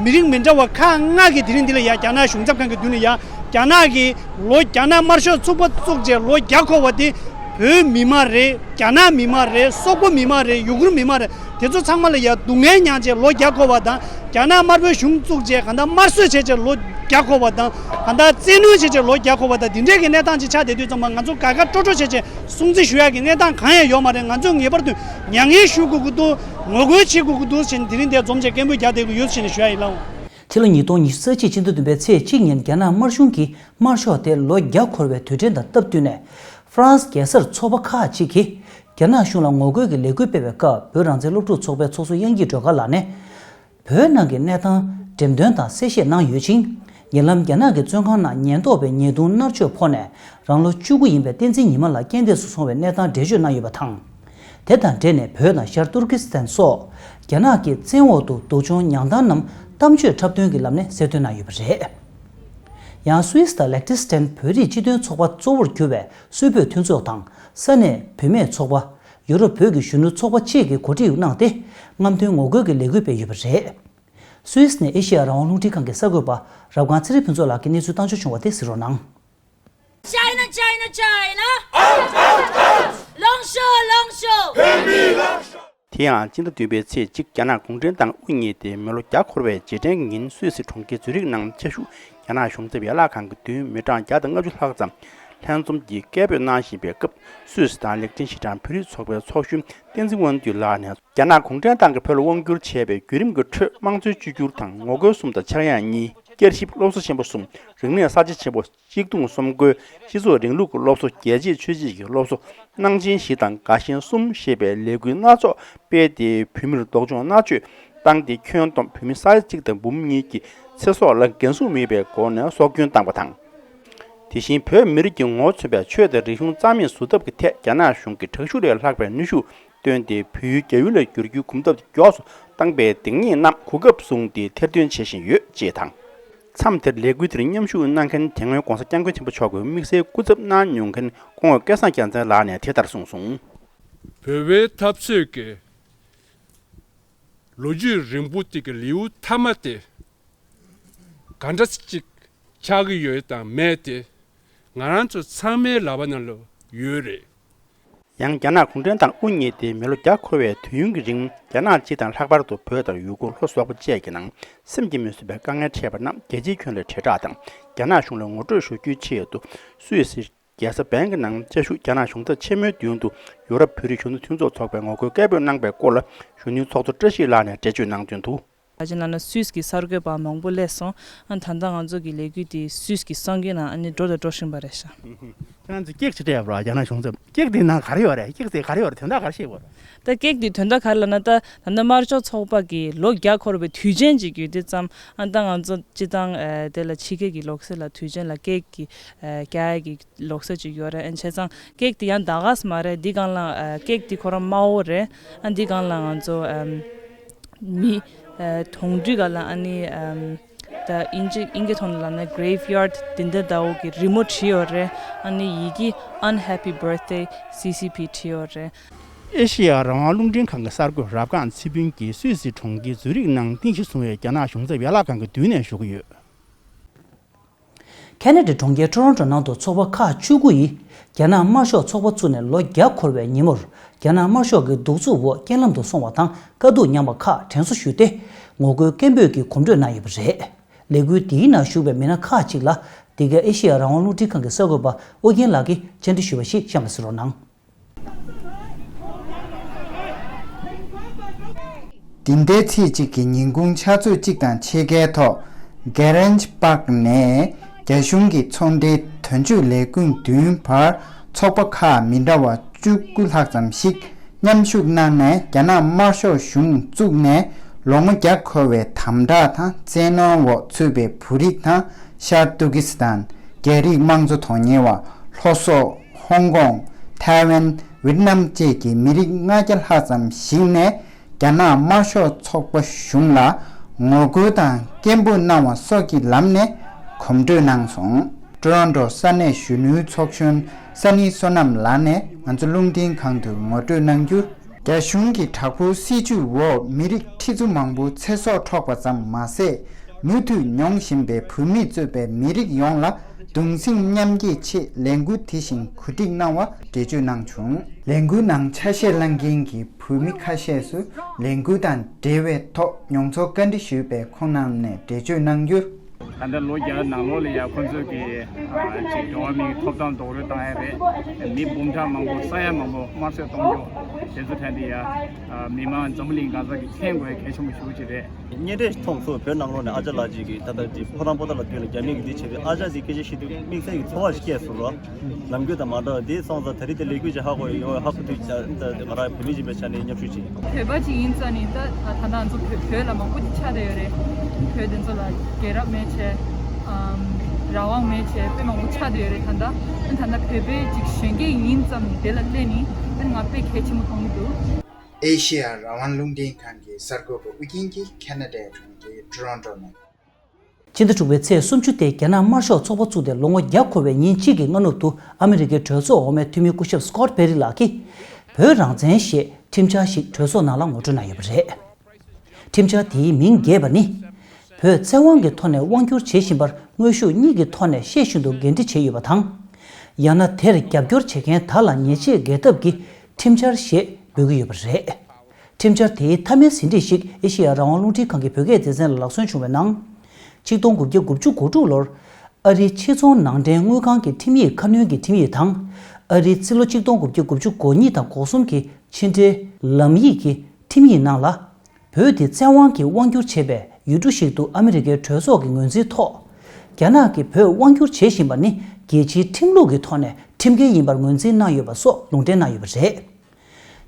མི་རིགས་མི་འདྲ་བ་ཁག་ལྔ་གིས་དེ་རིང་འདི་ལ་ཡ་རྒྱ་ནག་གཞུང་ཚབ་ཁང་གི་མདུན་ལ་ཡ་རྒྱ་ནག་གི་ལོ་རྒྱ་ནག་དམར་ཤོག་ཚོགས་པ་བཙུགས་རྗེས་ལོ་བརྒྱ་འཁོར་བ་དེ་བོད་མི་མ་རེད། རྒྱ་ནག་མི་མ་རེད། སོག་པོ་མི་མ་རེད། ཡུ་གུར་མི་མ་རེད། དེ་ཚོ་ཚང་མ་ལ་ཡ་སྡུག་བསྔལ་མྱངས་རྗེས་ལོ་བརྒྱ་འཁོར་བ་དང་། རྒྱ་ནག་དམར་པོའི་གཞུང་བཙུགས་རྗེས་གང་ལྟར་དམར་གསོད་བྱས་རྗེས་ལོ་བརྒྱ་འཁོར་བ་དང་། གང་ལྟར་བཙན་གནོན་བྱས་རྗེས་ལོ་བརྒྱ་འཁོར་བ་དང་། འདི་འདྲས་ཀྱི་གནས་སྟངས་ཅིག་ཆགས་བསྡད་དུས་ཙམ་པ་ང་ཚོ་དགའ་དགའ་སྤྲོ་སྤྲོ་བྱས་རྗེས་སྲུང་བརྩི་ཞུ་ཡག་གི་གནས་སྟངས་གང་ཡང་ཡོད་མ་རེད། ང་ཚོས་ངེས་པར་དུ་མྱ་ངན་ཞུ་དགོས་ཀྱི་འདུག། ངོ་རྒོལ་བྱེད་དགོས་ཀྱི་འདུག་ཟེར་ནས་དེ་རིང་འདིར་འཛོམས་བྱས་སྐད་འབོད་རྒྱག་བསྡད་ཀྱི་ཡོད་ཟེར་ནས་ཞུ་ཡག་ཡིན་ལགས། ཕྱི་ལོ་ཉིས་སྟོང་ཉི་ཤུ་རྩ་གཅིག་ཕྱི་ཟླ་བདུན་པའི་ཚེས་གཅིག་ཉིན་རྒྱ་ནག་དམར་གཞུང་གིས་དམར་ཤོག་དེ་ལོ་བརྒྱ་འཁོར་བའི་དུས་དྲན་དང་སྟབས་བསྟུན་ནས། ཧྥ་རན་སི་རྒྱལ་སར་ཚོགས་པ་ཁག་ཅིག་གིས་རྒྱ་ནག་གཞུང་ལ་ངོ་རྒོལ་གྱི་ལས་འགུལ་སྤེལ་བའི་སྐབས་བོད་རང་བཙན་སློབ་ཕྲུག་ཚོགས་པའི་ཚོགས་གཙོ་དབྱངས་སྐྱིད་སྒྲོལ་དཀར་ལགས་ནས། བོད་ནང་གི་གནས་སྟངས་འགྲེམས་སྟོན་དང་གསལ་བཤད་གནང་ཡོད་ཅིང་། ཉེ་ལམ་རྒྱ་ནག་གི་བཙོན་ཁང་ནང་ཉེན་རྟོག་པའི་ཉེས་རྡུང་མནར་གཅོད་ཕོག་ནས་རང་ལོ་བཅུ་དགུ་ཡིན་པའི་བསྟན་འཛིན་ཉི་མ་ལགས་རྐྱེན་འདས་སུ་སོང་བའི་གནས་སྟངས་འགྲེལ་བརྗོད་གནང་ཡོད་པ་དང་། དེ་དང་འབྲེལ་ནས་བོད་ནང་ཤར་ཏུར་ཀི་སི་ཐན་སོགས་རྒྱ་ནག་གི་བཙན་འོག་ཏུ་སྡུག་སྦྱོང་མྱངས་སྟངས་རྣམས་གཏམ་བརྗོད་འཁྲབ་སྟོན་གྱི་ལམ་ནས་གསལ་སྟོན་གནང་ཡོད་པ་རེད། ཡང་སུད་སི་དང་ལེག་ཏེ་སི་ཐན་བོད་རིགས་སྤྱི་མཐུན་ཚོགས་པ་གཙོ་བོར་གྱུར་བའི་སུད་བོད་མཐུན་ཚོགས་དང་ས་གནས་བུད་མེད་ཚོགས་པ། ཡུ་རོབ་བོད་ཀྱི་གཞོན་ནུ་ཚོགས་པ་བཅས་ཀྱིས་གོ་སྒྲིག་གནང་སྟེ། རྔམ་སྟོན་ངོ་རྒོལ་གྱི་ལས་འགུལ་སྤེལ་ཡོད་པ་རེད། སུད་སི་ནས་ཨེ་ཤེ་ཡ་རང་དབང་རླུང་འཕྲིན་ཁང་གི་གསར་འགོད་པ་རབ་སྒང་ཚེ་རིང་ཕུན་ཚོགས་ལགས་ཀྱིས་གནས་ཚུལ་བཏང་འབྱོར་བྱུང་བ་དེ་གཟིགས་རོགས་གནང་། China, China, China. Out, out, out. 龙秀, 龙秀. དེ་ཡང་སྤྱི་ཟླ་བདུན་པའི་ཚེས་གཅིག་རྒྱ་ནག་གུང་ཁྲན་ཏང་དབུ་བརྙེས་ཏེ་མི་ལོ་བརྒྱ་འཁོར་བའི་རྗེས་དྲན་གྱི་ཉིན་སུད་སི་གྲོང་ཁྱེར་ཛུ་རིག་ནང་ཆེ་ཤོས་རྒྱ་ནག་གཞུང་ཚབ་ཡན་ལག་ཁང་གི་མདུན་མི་གྲངས་བརྒྱ་དང་ལྔ་བཅུ་ལྷག་ཙམ་ལྷན་འཛོམས་ཀྱིས་སྐད་འབོད་གནང་བཞིན་པའི་སྐབས། སུད་སི་དང་ལེག་ཏེན་ཤི་ཐན་བོད་རིགས་ཚོགས་པའི་ཚོགས་གཞོན་བསྟན་འཛིན་དབང་འདུས་ལགས་ནས། རྒྱ་ནག་གུང་ཁྲན་ཏང་གིས་བོད་ལ་དབང་བསྒྱུར་བྱས་པའི་བརྒྱུད་རིམ་གྱི་ཁྲོད་དམངས་གཙོའི་བཅོས་བསྒྱུར་དང་ངོ་རྒོལ་གསུམ་དང་འཆར་ཡན་གཉིས། བསྐྱར་ཞིབ་སློབ་གསོ་ཆེན་པོ་གསུམ། རིག་གནས་གསར་བརྗེ་ཆེན་པོ། གཅིག་རྡུང་གསུམ་བཀོལ། སྤྱི་ཚོགས་རིང་ལུགས་ཀྱི་སློབ་གསོ། རྒྱལ་གཅེས་ཆོས་གཅེས་ཀྱི་སློབ་གསོ། གནང་ཆེན་བཞི་དང་དགའ་ཞེན་གསུམ་ཞེས་པའི་ལས་འགུལ་སྣ་ཚོགས་སྤེལ་ཏེ། བོད་མིར་སྡུག་སྦྱོང་མནར་གཅོད་བཏང་སྟེ། ཁྱོན་བསྡོམས་བོད་མི་ས་ཡ་གཅིག་དང་འབུམ་གཉིས་ཀྱི་ཚེ་སྲོག་ལ་འགན་སྲུང་མེད་པའི་སྒོ་ནས་སྲོག་སྐྱོན་བཏང་བ་དང་། དེ་བཞིན་བོད་མི་རིགས་ཀྱི་ངོ་བོ་མཚོན་པའི་ཆོས་དང་རིག་གཞུང་རྩ་མེད་བཟོ་ཐབས་ཀྱི་ཐད་རྒྱ་ནག་གཞུང་གིས་དྲག་ཤུགས་ལས་ལྷག་པའི་གནོན་ཤུགས་བཏོན་ཏེ། བོད་ཡུལ་རྒྱ་ཡུལ་ལ་བསྒྱུར་རྒྱུའི་གོམ་སྟབས་མགྱོགས་སུ་བཏང་པའི་སྡིག་ཉེས་རྣམས་གོ་སྐབས་བཟུང་སྟེ་ཐེར་འདོན་བྱེད་བཞིན་ཡོད་ཅེས་དང་། མཚམས་དེར་ལས་འགུལ་དེར་མཉམ་ཞུགས་གནང་མཁན་དེ་སྔོན་༧གོང་ས་༧སྐྱབས་མགོན་ཆེན་པོ་མཆོག་གི་དམིགས་བསལ་སྐུ་ཚབ་གནང་མྱོང་མཁན་སྐུ་ངོ་སྐལ་བཟང་རྒྱལ་མཚན་ལགས་ནས་དེ་ལྟར་གསུངས་སོང་། བོད་པའི་འཐབ་རྩོད་ཀྱི་ལོ་རྒྱུས་རིང་པོ་དེ་གི་ལེའུ་མཐའ་མ་དེ་ག་འདྲ་ཅིག་ཆགས་ཀྱི་ཡོད་དང་མེད་དེ་ང་རང་ཚོ་ཚང་མའི་ལག་པ་ནང་ལ་ཡོད་རེད། ཡང་རྒྱ་ནག་གུང་ཁྲན་ཏང་དབུ་བརྙེས་ཏེ་མི་ལོ་བརྒྱ་འཁོར་བའི་དུས་ཡུན་གྱི་རིང་རྒྱ་ནག་སྤྱི་དང་ལྷག་པར་དུ་བོད་དང་ཡུ་གུར་ལྷོ་སོག་པོ་བཅས་ཀྱི་ནང་སེམས་ཀྱིས་མི་བཟོད་པའི་དཀའ་ངལ་འཕྲད་པ་རྣམས་རྒྱལ་སྤྱིའི་ཁྱོན་ལ་དྲིལ་བསྒྲགས་དང་རྒྱ་ནག་གཞུང་ལ་ངོ་སྤྲོད་ཞུ་རྒྱུའི་ཆེད་དུ་སུད་སི་རྒྱལ་ས་བན་གྱི་ནང་བཅའ་བཞུགས་རྒྱ་ནག་གཞུང་ཚབ་ཆེན་མོའི་མདུན་དུ་ཡུ་རོབ་བོད་རིགས་གཞོན་ནུ་མཐུན་ཚོགས་ཚོགས་པས་ངོ་རྒོལ་སྐད་འབོད་གནང་པའི་སྐོར་ལ་གཞོན་ནུའི་ཚོགས་གཙོ་བཀྲ་ཤིས་ལགས་ནས་འགྲེལ་བརྗོད་གནང་དོན་དུ། ད་ཅི་ལབ་ན་སུད་སི་གི་གསར་འགོད་པ་མང་པོ་སླེབས་སོང་། ཨ་ད་ལྟ་ང་ཚོ་གི་ལས་འགུལ་དེ་སུད་སི་གི་གསར་འགོད་ནང་ཨ་ནི་འགྲོ་དང་འགྲོ་བཞིན་པ་རེད་ཤག་ཁྱེད་རང་ཚོ་ཀེག་ཅིག་སྤྲད་ཡོད་པ་རེད་རྒྱ་ནག་གཞུང་ཚབ། ཀེག་དེའི་ནང་ག་རེ་ཡོད་རེད། ཀེག་དེ་ག་རེ་ཡོད་རེད། དོན་དག་ག་རེ་བཤད་དགོས་རེད། ད་ཀེག་དེ་དོན་དག་ག་རེ་ལབ་ན་ད་ད་ལྟ་དམར་ཤོག་ཚོགས་པ་གི་ལོ་བརྒྱ་འཁོར་བའི་དུས་ཆེན་ཅིག་ཡོད་དུས་ཙམ་ཨ་ད་ང་ཚོ་སྤྱི་བཏང་ཨ་དེ་ལ་ཕྱི་རྒྱལ་གྱི་ལོ་གསར་ལ་དུས་ཆེན་ལ་ཀེག་གི་ཨ་རྒྱག་ཡ་གི་ལོ་གསར་ཅིག་ཡོད་རེད། ཨ་བྱས་ཙང་ཀེག་དེ་ཡང་ད་ག་སེ་མ་རེད། འདི་སྒང་ལ་ཨ་ཀེག་དེ་ཁོ་རང་དམར་པོ་རེད། ཨ་འདི་སྒང་ལ་ང་ཚོ་ཨམ་མི་ཨ་གདོང་འདྲེ་སྒང་ལ་ཨ་ནི་ཨམ་ད་ཨིན་ཇི་ཨིན་སྐད་ཐོག་ནས་ལབ་ན་graveyard དེ་འདྲ་འདྲ་བོ་གི་རི་མོ་བྲིས་ཡོད་རེད། ཨ་ནི་ཡི་གེ་Unhappy Birthday C C P བྲིས་ཡོད་རེད། ཨེ་ཤེ་ཡ་རང་དབང་རླུང་འཕྲིན་ཁང་གི་གསར་འགོད་རབ་སྒང་ཚེ་ཕུན་གྱིས་སུད་སི་གྲོང་ཁྱེར་ཛུ་རིག་ནང་རྟེན་གཞི་བཟུང་བའི་རྒྱ་ནག་གཞུང་ཚབ་ཡན་ལག་ཁང་གི་མདུན་ནས་ཞུ་གི་ཡོད། ཁེ་ན་ཌའི་གྲོང་ཁྱེར་ཊོ་རོན་ཊོ་ནང་དུ་ཚོགས་པ་ཁག་བཅུ་དགུ་ཡིས་རྒྱ་ནག་དམར་ཤོག་ཚོགས་པ་བཙུགས་ནས་ལོ་བརྒྱ་འཁོར་བའི་ཉིན་མོར་རྒྱ་ནག་དམར་ཤོག་གི་གདུག་རྩུབ་འོག་རྐྱེན་ལམ་དུ་སོང་བ་དང་དཀའ་སྡུག་མྱངས་པ་ཁག་དྲན་གསོ་ཞུས་ཏེ་ངོ་རྒོལ་སྐད་འབོད་ཀྱི་གོམ་བགྲོད་གནང་ཡོད་པ་རེད། ལས་འགུལ་འདིའི་ནང་ཞུགས་པའི་མི་སྣ་ཁག་ཅིག་ལ་འདི་གའི་ཨེ་ཤེ་ཡ་རང་དབང་རླུང་འཕྲིན་ཁང་གི་གསར་འགོད་པ་ཨོ་རྒྱན་ལགས་ཀྱིས་བཅར་འདྲི་ཞུས་པ་ཞིག་གཤམ་ལ་གཟིགས་རོགས་གནང་། འདི་ཟླའི་ཚེས་གཅིག་གི་ཉིན་གུང་ཕྱག་ཚོད་གཅིག་དང་ཕྱེད་ཀའི་ཐོག་གེ་རན་པག་ནས་རྒྱ་གཞུང་གི་ཚོང་འབྲེལ་དོན་གཅོད་ལས་ཁུངས་མདུན་བར་ཚོགས་པ་ཁག་མི་འདྲ་བ་བཅུ་དགུ་ལྷག་ཙམ་ཞིག་མཉམ་ཞུགས་གནང་ནས་རྒྱ་ནག་དམར་ཤོག་གཞུང་བཙུགས་ནས་ལོ་ངོ་བརྒྱ་འཁོར་བའི་དམ་དྲག་དང་བཙན་གནོན་འོག་ཚུད་པའི་བོད་རིགས་དང་ཤར་ཏུར་ཀི་སི་ཐན། རྒྱ་རིགས་དམངས་གཙོ་དོན་གཉེར་བ། ལྷོ་སོག་ཧོང་ཀོང་། ཐའེ་ཝན། ཝེད་ནམ་བཅས་ཀྱི་མི་རིགས་ལྔ་བརྒྱ་ལྷག་ཙམ་ཞིག་ནས་རྒྱ་ནག་དམར་ཤོག་ཚོགས་པ་གཞུང་ལ་ངོ་རྒོལ་དང་སྐད་འབོད་གནང་བ་སོགས་ཀྱི་ལམ་ནས་གོམ་བགྲོད་གནང་སོང་། ཊོ་རོན་ཊོ་ས་གནས་གཞོན་ནུའི་ཚོགས་གཞོན་ས་ནི་བསོད་ནམས་ལགས་ནས་ང་ཚོ་རླུང་འཕྲིན་ཁང་དུ་ངོ་སྤྲོད་གནང་རྒྱུར། རྒྱ་གཞུང་གི་དྲག་པོའི་སྲིད་བྱུས་འོག་མི་རིགས་ཁྲི་ཚོ་མང་པོ་ཚེ་སྲོག་འཕྲོག་པ་ཙམ་མ་ཟད། མུ་མཐུད་མྱོང་བཞིན་པའི་བོད་མིས་གཙོས་པའི་མི་རིགས་ཡོངས་ལ་གདུང་སེམས་མཉམ་སྐྱེད་ཆེད་ལས་འགུལ་དེ་བཞིན་གོ་སྒྲིག་གནང་བ་འགྲེལ་བརྗོད་གནང་བྱུང་། ལས་འགུལ་ནང་ཆ་ཤས་བླངས་མཁན་གྱི་བོད་མི་ཁ་ཤས་སུ་ལས་འགུལ་དང་འབྲེལ་བའི་ཐོག་མྱོང་ཚོར་བཀའ་འདྲི་ཞུས་པས་ཁོང་རྣམས་ནས་འགྲེལ་བརྗོད་གནང་རྒྱུར། ད་ལྟ་ལོ་བརྒྱ་ནང་ལོགས་ལ་ཡ་ཁོང་ཚོས་ཀྱི་ཅིག་འགྲོ་བ་མིའི་ཐོབ་ཐང་རྡོག་རོལ་བཏང་ཡ་རེད། མི་འབུམ་ཕྲག་མང་པོ་ས་ཡ་མང་པོ་དམར་གསོད་གཏོང་རྒྱུ་དེ་ཚོ་ཐད་དེ་ཡ་མི་མང་འཛམ་བུ་གླིང་གང་ས་གི་མཁྱེན་དགོས་གལ་ཆེན་པོ་ཞེ་པོ་ཅིག་རེད། བརྙན་འཕྲིན་མཐོང་སོང་། བོད་ནང་ལོགས་ནས་ཨ་ཅག་ལགས་ཅིག་གིས་ད་ལྟ་ཅིག་ཕོ་བྲང་པོ་ཏ་ལ་མདུན་ལ་རྒྱ་མི་གིས་འདི་བྱས་དུས་ཨ་ཅག་ཅིག་སྐད་ཆ་བཤད་དུས་དམིགས་བསལ་གྱི་ཚོར་བ་ཞིག་སྐྱེས་སོང་ར། ནམ་རྒྱུན་དང་མ་འདྲ་བ་འདི་སོང་ཙང་ད་རེས་དེ་ལས་འགུལ་ཅིག་ཧ་གོ་ཡོད་ཧ་གོ་དུས་ང་རང་བོད་མི་ཡིན་པའི་ཆ་ནས་མཉམ་ཞུགས་བྱེད། བོད་པ་ཅིག་ཡིན་ཙང་ནི་ད་ད་ལྟ་ང་ཚོ་བོད་བོད་ལ་མང་པོ་ཅིག་ཆགས་བསྡད་ཡོད་རེད། བོད་དེ་ཚོ་ལ་རྒྱལ་རབས་མེད་བྱས། ཨམ། རང་དབང་མེད་བྱས་དཔེ་མང་པོ་ཆགས་བསྡད་ཡོད་རེད་ད་ལྟ། ད་ལྟ་བོད་པའི་ཅིག་གཞོན་སྐྱེས་ཡིན་ཙང་དེ་ལ་སླེབས་ནི་ད་ང་དཔེ་གལ་ཆེན་པོ་མཐོང་གི་འདུག་ཨེ་ཤེ་ཡ་རང་དབང་རླུང་འཕྲིན་ཁང་གི་གསར་འགོད་པ་ཨུ་རྒྱན་གྱིས་ཁེ་ན་ཌའི་གྲོང་ཁྱེར་ཊོ་རོན་ཊོ་ནས། ཕྱི་ཟླ་དྲུག་པའི་ཚེས་སུམ་ཅུ་སྟེ་རྒྱ་ནག་དམར་ཤོག་ཚོགས་པ་བཙུགས་ཏེ་ལོ་ངོ་བརྒྱ་འཁོར་བའི་ཉིན་གཅིག་གི་སྔ་ནུབ་ཏུ་ཨ་མི་རི་ཀའི་གྲོས་ཚོགས་འོག་མའི་འཐུས་མི་སྐུ་ཞབས་སི་ཀོཊ་པེ་རི་ལགས་ཀྱིས་བོད་རང་བཙན་ཞེས་ཁྲིམས་འཆར་ཞིག་གྲོས་ཚོགས་ནང་ལ་ངོ་སྤྲོད་གནང་ཡོད་པ་རེད། ཁྲིམས་འཆར་དེའི་མིང་རྒྱས་པ་ནི། བོད་བཙན་དབང་གི་ཐོག་ནས་དབང་བསྒྱུར་བྱེད་བཞིན་པར་དངོས་ཤུགས་གཉིས་ཀྱི་ཐོག་ནས་ཤེས་བཞིན་དུ་འགན་འཁྲི་བྱས་ཡོད་པ་དང་། ཡང་ན་དེར་རྒྱབ་སྐྱོར་བྱེད་མཁན་དག་ལ་ཉེས་ཆད་འགེལ་ཐབས་ཀྱི་ཁྲིམས་འཆར་ཞེས་འབོད་ཀྱི་ཡོད་པ་རེད། ཁྲིམས་འཆར་དེའི་མཐའ་མའི་ཟིན་བྲིས་ཤིག་ཨེ་ཤེ་ཡ་རང་དབང་རླུང་འཕྲིན་ཁང་གི་བོད་སྐད་སྡེ་ཚན་ལ་ལག་སོན་བྱུང་བའི་ནང་། ཆིག་སྟོང་དགུ་བརྒྱ་དགུ་བཅུ་གོ་དྲུག་ལོར་ཨ་རིའི་ཕྱི་ཚོང་ནང་འདྲེན་དངུལ་ཁང་གི་ཁྲིམས་ཡིག་ཁ་སྣོན་གྱི་ཁྲིམས་ཡིག་དང་། ཨ་རིའི་རྩིས་ལོ་ཆིག་སྟོང་དགུ་བརྒྱ་དགུ་བཅུ་གོ་གཉིས་དང་གོ་གསུམ་གྱི་ཕྱི་འབྲེལ་ལམ་ཡིག་གི་ཁྲིམས་ཡིག་ནང་ལ། བོད་དེ་བཙན་དབང་གིས་དབང་བསྒྱུར་བྱས་པའི་ཡུལ་གྲུ་ཞིག་ཏུ་ཨ་མི་རི་ཀའི་གྲོས་ཚོགས་ཀྱི་ངོས་འཛིན་ཐོག་རྒྱ་ནག་གིས་བོད་དབང་བསྒྱུར་བྱེད་བཞིན་པ་ནི་རྒྱལ་སྤྱིའི་ཁྲིམས་ལུགས་ཀྱི་ཐོག་ནས་ཁྲིམས་འགལ་ཡིན་པར་ངོས་འཛིན་གནང་ཡོད་པ་སོགས་ལུང་འདྲེན་གནང་ཡོད་པ་རེད།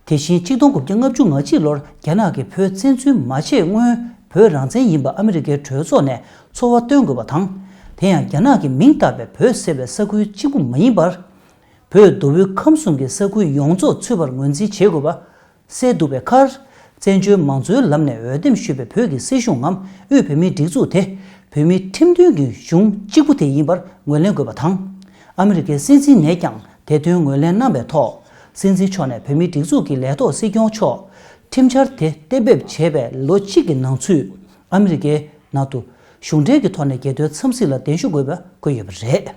དེ་བཞིན་ཆིག་སྟོང་དགུ་བརྒྱ་ལྔ་བཅུ་ང་གཅིག་ལོར་རྒྱ་ནག་གིས་བོད་བཙན་འཛུལ་མ་བྱས་སྔོན་བོད་རང་བཙན་ཡིན་པ་ཨ་མི་རི་ཀའི་གྲོས་ཚོགས་ནས་ཚོར་བ་སྟོན་དགོས་པ་དང་། དེ་ཡང་རྒྱ་ནག་གི་མིང་བཏགས་པའི་བོད་ཟེར་བའི་ས་ཁུལ་གཅིག་པུ་མ་ཡིན་པར། བོད་མདོ་དབུས་ཁམས་གསུམ་གྱི་ས་ཁུལ་ཡོངས་རྫོགས་ཚུད་པར་ངོས་འཛིན་བྱེད་དགོས་པ། གསལ་འདུག་པའི་ཁར། བཙན་བྱོལ་མང་གཙོའི་ལམ་ནས་འོས་འདེམས་ཞུས་པའི་བོད་ཀྱི་སྲིད་གཞུང་ངམ་དབུས་བོད་མིའི་སྒྲིག་འཛུགས་དེ། བོད་མི་ཁྲིམས་མཐུན་གྱི་གཞུང་གཅིག་པུ་དེ་ཡིན་པར་ངོས་ལེན་དགོས་པ་དང་། ཨ་མི་རི་ཀའི་སྲིད་འཛིན་ནས་ཀྱང་དེ་དོན་ངོས་ལེན་གནང་བའི་ཐོག་སྲིད་འཛིན་མཆོག་ནས་བོད་མིའི་སྒྲིག་འཛུགས་ཀྱི་ལས་ཐོག་སྲིད་སྐྱོང་མཆོག་ཁྲིམས་འཆར་དེ་གཏན་འབེབས་བྱས་པའི་ལོ་གཅིག་གི་ནང་ཚུད་ཨ་མི་རི་ཀའི་ནང་དུ་གཞུང་འབྲེལ་གྱི་ཐོག་ནས་རྒྱལ་དོན་འཚམས་གཟིགས་ལ་གདན་ཞུ་དགོས་པ་བཀོད་ཡོད་པ་རེད།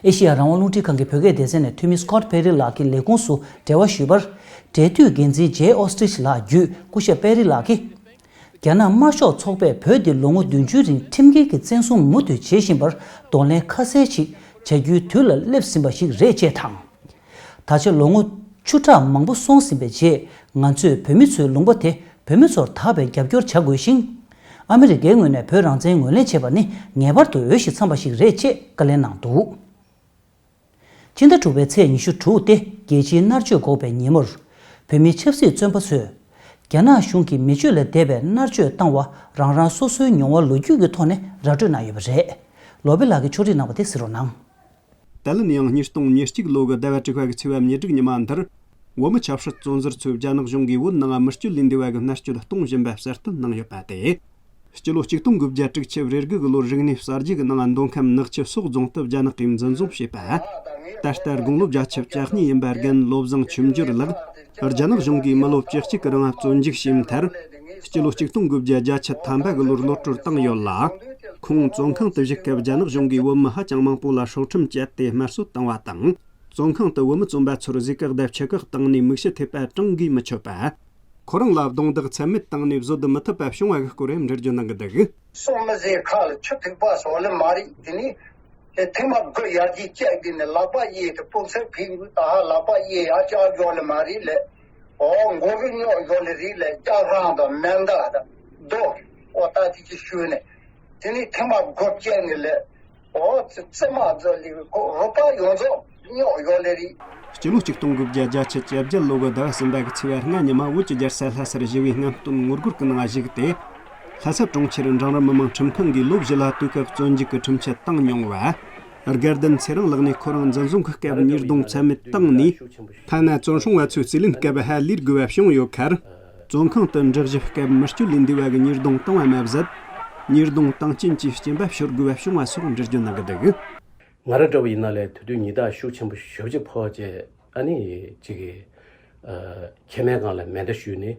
ཨེ་ཤེ་ཡ་རང་དབང་རླུང་འཕྲིན་ཁང་གི་བོད་སྐད་སྡེ་ཚན་ནས་འཐུས་མི་སི་ཀོ་ཊི་པེ་རི་ལགས་ཀྱི་ལས་ཁུངས་སུ་འབྲེལ་བ་ཞུས་པར། འབྲེལ་མཐུད་འགན་འཛིན་ཇེ་ཨོ་སི་ཊི་རིཆ་ལགས་བརྒྱུད་སྐུ་ཞབས་པེ་རི་ལགས་ཀྱིས། རྒྱ་ནག་དམར་ཤོག་ཚོགས་པས་བོད་འདི་ལོ་ངོ་བདུན་ཅུའི་རིང་ཁྲིམས་འགལ་གྱི་བཙན་བཟུང་མུ་མཐུད་བྱེད་བཞིན་པར་གདོང་ལེན་ཁ་གསལ་ཞིག་བྱ་རྒྱུའི་དུས་ལ་སླེབས་ཟིན་པ་ཞིག་རེད་ཅེས་དང་། ད་ཆ་ལོ་ངོ་བཅུ་ཕྲག་མང་པོ་སོང་ཟིན་པའི་རྗེས་ང་ཚོས་བོད་མི་ཚོའི་ལུང་པ་དེ་བོད་མི་ཚོར་དག་པའི་རྒྱབ་སྐྱོར་བྱ་དགོས་ཤིང་། ཨ་མི་རི་ཀའི་ངོས་ནས་བོད་རང་བཙན་ངོས་ལེན་བྱེད་པ་ནི་ངེས་པར་དུ་འོས་ཤིང་འཚམས་པ་ཞིག་རེད་ཅེས་བཀའ་ལན་གནང་འདུག་ཕྱི་ཟླ་དྲུག་པའི་ཚེས་ཉི་ཤུ་དྲུག་སྟེ་རྒྱལ་སྤྱིའི་མནར་གཅོད་འགོག་པའི་ཉིན་མོར། བོད་མིའི་ཆབ་སྲིད་བཙོན་པ་ཚོས། རྒྱ་ནག་གཞུང་གིས་མི་སྤྱོད་ལས་འདས་པའི་མནར་གཅོད་བཏང་བ་རང་རང་སོ་སོའི་མྱོང་བ་ལོ་རྒྱུས་ཀྱི་ཐོག་ནས་ར་སྤྲོད་གནང་ཡོད་པ་རེད། ལོ་པི་ལགས་ཀྱིས་ཕྱོགས་སྒྲིག་གནང་བ་དེ་གཟིགས་རོགས་གནང་། ད་ལན་ཡང་ཉིས་སྟོང་ཉེར་གཅིག་ལོ་གི་ཟླ་བ་དྲུག་པ་གི་ཚེས་པ་ཉེར་དྲུག་ཉི་མ་འདིར། བོད་མི་ཆབ་སྲིད་བཙོན་ཟུར་ཚོས་རྒྱ་ནག་གཞུང་གིས་བོད་ནང་མི་སྤྱོད་ལས་འདས་པ་གི་མནར་གཅོད་གཏོང་བཞིན་པ་གསལ་སྟོན་གནང་ཡོད་པ་སྟེ། སྤྱི་ལོ་ཆིག་སྟོང་དགུ་བརྒྱ་དྲུག་ཅུ་རེ་དགུ་གི་ལོར་རིག་གནས་གསར་བརྗེ་གི་ནང་མདོ་ཁམས་ནག་ཆུ་སོག་རྫོང་དུ་རྒྱ་ནག་གིས་འཛིན་བཟུང་བྱས་པ། ད་ལྟ་དགུང་ལོ་བརྒྱད་ཅུ་གྱ་གཉིས་ཡིན་པ་རྒན་བློ་བཟང་ཆོས་འབྱོར་ལགས་རྒྱ་ནག་གཞུང་གིས་མི་ལོ་བཅུ་གཅིག་གི་རིང་བཙོན་འཇུག་བྱས་མཐར། སྤྱི་ལོ་ཆིག་སྟོང་དགུ་བརྒྱ་བརྒྱད་ཅུ་ཐམ་པ་གི་ལོར་གློད་བཀྲོལ་བཏང་ཡོད་ལ། ཁོང་བཙོན་ཁང་དུ་བཞུགས་སྐབས་རྒྱ་ནག་གཞུང་གིས་བོད་མི་ཧ་ཅང་མང་པོ་ལ་སྲོག་ཁྲིམས་བཅད་དེ་དམར་གསོད་བཏང་བ་དང་། བཙོན་ཁང་དུ་བོད་མི་བཙོན་པ་ཚོར་ཟས་བཀག་དང་ཆུ་བཀག་བཏང་ནས་མིག་ཆུ་ཐེབས་པ་གྲངས་ཀྱིས་མི་ཆོད་པ། ཁོ་རང་ལ་རྡུང་རྡེག་ཚད་མེད་བཏང་ནས་བཟོད་མི་ཐུབ་པ་བྱུང་བ་གི་སྐོར་ཡང་འགྲེལ་བརྗོད་གནང་གི་འདུག་སྲོག་མི་ཟེར་ཁ་ལ་ཆུ་ཐིགས་པ་སོགས་ལ་མ་རེད། དེ་ནི་དེ་ཐེངས་མ་དགུ་ཡར་རྒྱས་བཅད་དེ་ནི་ལག་པ་གཡས་དེ་སྤུ་གསེར་ཕིག་འདུག་ད་ཧ་ལག་པ་གཡས་ཡར་བཅག་ཡོད་ལ་མ་རེད་ལ། ཨོ་མགོ་བོའི་སྙོག་ཡོད་ལ་རེད་ལ། ལྕགས་སྒང་དང་མེ་མདའ་དང་རྡོ་ཨོ་ད་དེ་ཅི་ཞུས་ནས་དེ་ནི་ཐེངས་མ་དགུ་བཅད་ནི་ལ། ཨོ་ཙི་ཙི་མ་ཙི་ལི་ཁོ་རུ་པ་ཡོངས་རྫོགས་རྙོག་ཡོད་ལེ་རེད། སྤྱི་ལོ་ཆིག་སྟོང་དགུ་བརྒྱ་བརྒྱད་ཅུ་གྱ་བརྒྱད་ལོ་གི་ཟླ་བ་གསུམ་པ་གི་ཚེས་པ་ལྔ་ཉི་མ་བོད་ཀྱི་རྒྱལ་ས་ལྷ་སར་ཞི་བའི་རྔམ་སྟོན་ངོ་རྒོལ་གྱི་ནང་ཞུགས་ཏེ། ལྷ་ས་གྲོང་ཁྱེར་འབྲིང་རིམ་མི་དམངས་ཁྲིམས་ཁང་གིས་ལོ་བཞི་ལ་དུས་བཀག་བཙོན་འཇུག་གི་ཁྲིམས་ཆད་བཏང་མྱོང་བ། དགའ་ལྡན་ཚེ་རིང་ལགས་ནས་ཁོ་རང་འཛིན་བཟུང་གི་སྐབས་ཉེས་རྡུང་ཚད་མེད་བཏང་ནས། ཐ་ན་བཙོན་སྲུང་བ་ཚོའི་རྩིས་ལེན་སྐབས་ཧ་ལས་དགོས་པ་བྱུང་ཡོད་ཁར། བཙོན་ཁང་དུ་འདྲི་ཞིབ་སྐབས་མི་སྤྱོད་ལས་འདས་པ་གི་ཉེས་རྡུང་བཏང་བ་མ་ཟད། ཉེས་རྡུང་བཏང་རྐྱེན་གྱི་རྐྱེན་པ་ཤོར་དགོས་པ་བྱུང་བ་སོགས་འགྲེལ་བརྗོད་གནང་གི་འདུག་ང་རང་འདྲ་བ་ཡིན་ན་ལས་དེ་དུས་ཉེས་རྡུང་ཤུགས་ཆེན་པོ་ཞེ་པོ་ཅིག་ཕོག་རྗེས་ཨ་ནི་ཅིག་གི་ཨ་མཁལ་མའི་སྒང་ལ་མེ་མདའ་གཞུས་ནས་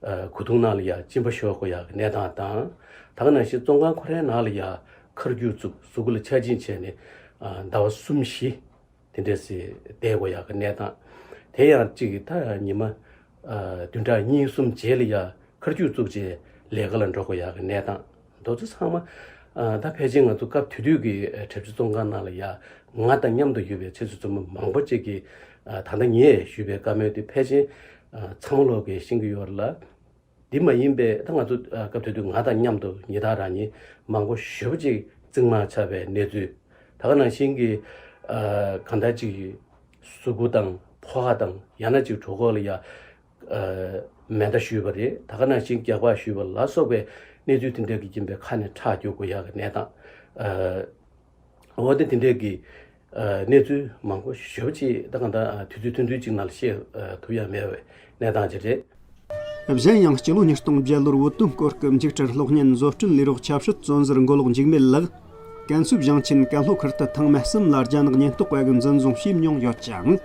ཨ་གོས་ཐུང་ནང་ལ་ཡ་གཅིན་པ་ཤོར་དགོས་ཡག་གི་གནས་སྟངས་དང་། ད་ག་ནང་བཞིན་བཙོན་ཁང་ཁོ་རའི་ནང་ལ་ཡ་མཁར་རྒྱུག་བཙུགས། གཟུགས་པོ་ལ་ཆག་སྦྱིན་བྱས་ནས་ཨ་ཟླ་བ་གསུམ་བཞི། དེ་འདྲས་སེ་བསྡད་དགོས་ཡག་གི་གནས་སྟངས། དེ་ཡང་གཅིག་གི་ད་ཉི་མ་ཨ་བདུན་ཕྲག་གཉིས་གསུམ་རྗེས་ལ་ཡ་མཁར་རྒྱུག་བཙུགས་རྗེས་ལས་ཀ་ལ་འགྲོ་དགོས་ཡག་གི་གནས་སྟངས། དེ་ཚོ་ཚང་མ་ཨ་ད་ཕལ་ཆེར་ང་ཚོ་སྐབས་དེ་དུས་ཀྱི་ཨ་བྲག་ཕུག་བཙོན་ཁང་ནང་ལ་ཡ་ང་དང་མཉམ་དུ་ཡོད་པའི་ཆེད་དུ་བཙོན་པ་མང་པོ་ཅིག་གིས་ཨ་ད་ལྟ་ངས་ཞུས་པའི་བཀའ་མོལ་དེ་ཕལ་ཆེར་ཨ་ཚང་མ་ལོག་གིས་ཤེས་ཀྱི་ཡོད་རེད་ལ། འདི་མ་ཡིན་པའི་ད་ང་ཚོ་ཨ་སྐབས་དེ་དུས་ང་དང་མཉམ་དུ་ཉེས་རྡུང་རང་ཉིད་མང་པོ་ཞེ་པོ་ཅིག་རྩིབ་མར་ཆག་པའི་གནས་ཚུལ། ད་ག་ནང་བཞིན་གྱི་ཨ་གང་ལྟར་ཅིག་གཟུགས་པོ་དང་ཕོ་ཁ་དང་ཡང་ན་ཅིག་གྲོད་ཁོག་ལ་ཡ་ཨ་མེ་མདའ་གཞུས་པ་རེད། ད་ག་ནང་བཞིན་རྒྱགས་པ་གཞུས་པ་ལ་སོགས་པའི་གནས་ཚུལ་དེ་འདྲ་གི་རྐྱེན་པས་ཁ་ནས་ཁྲག་རྒྱུག་དགོས་ཡག་གི་གནས་སྟངས། ཨ་འོ་དེ་དེ་འདྲའི་གི་ཨ་གནས་ཚུལ་མང་པོ་ཞེ་པོ་ཅིག་ད་གང་ལྟར་ཨ་དུས་ཚོད་ཐུང་ཐུང་ཅིག་ནང་ལ་བཤད་ཨ་ཐུབ་ཡ་མེད་པའི་གནས་སྟངས་ཅིག་རེད། གཞན་ཡང་སྤྱི་ལོ་ཉིས་སྟོང་བརྒྱད་ལོར་བོད་དོན་སྐོར་གྱི་འཇིགས་བྲལ་གློག་བརྙན་བཟོ་སྐྲུན་ལས་རོགས་ཆབ་སྲིད་བཙོན་ཟུར་མགོ་ལོག་འཇིགས་མེད་ལགས་ཀན་སུའུ་ཞིང་ཆེན་ཀན་ལྷོ་ཁུལ་དུ་ཐེངས་མ་གསུམ་ལ་རྒྱ་ནག་ཉེན་རྟོག་པ་གིས་འཛིན་བཟུང་བྱས་མྱོང་ཡོད་ཅིང་།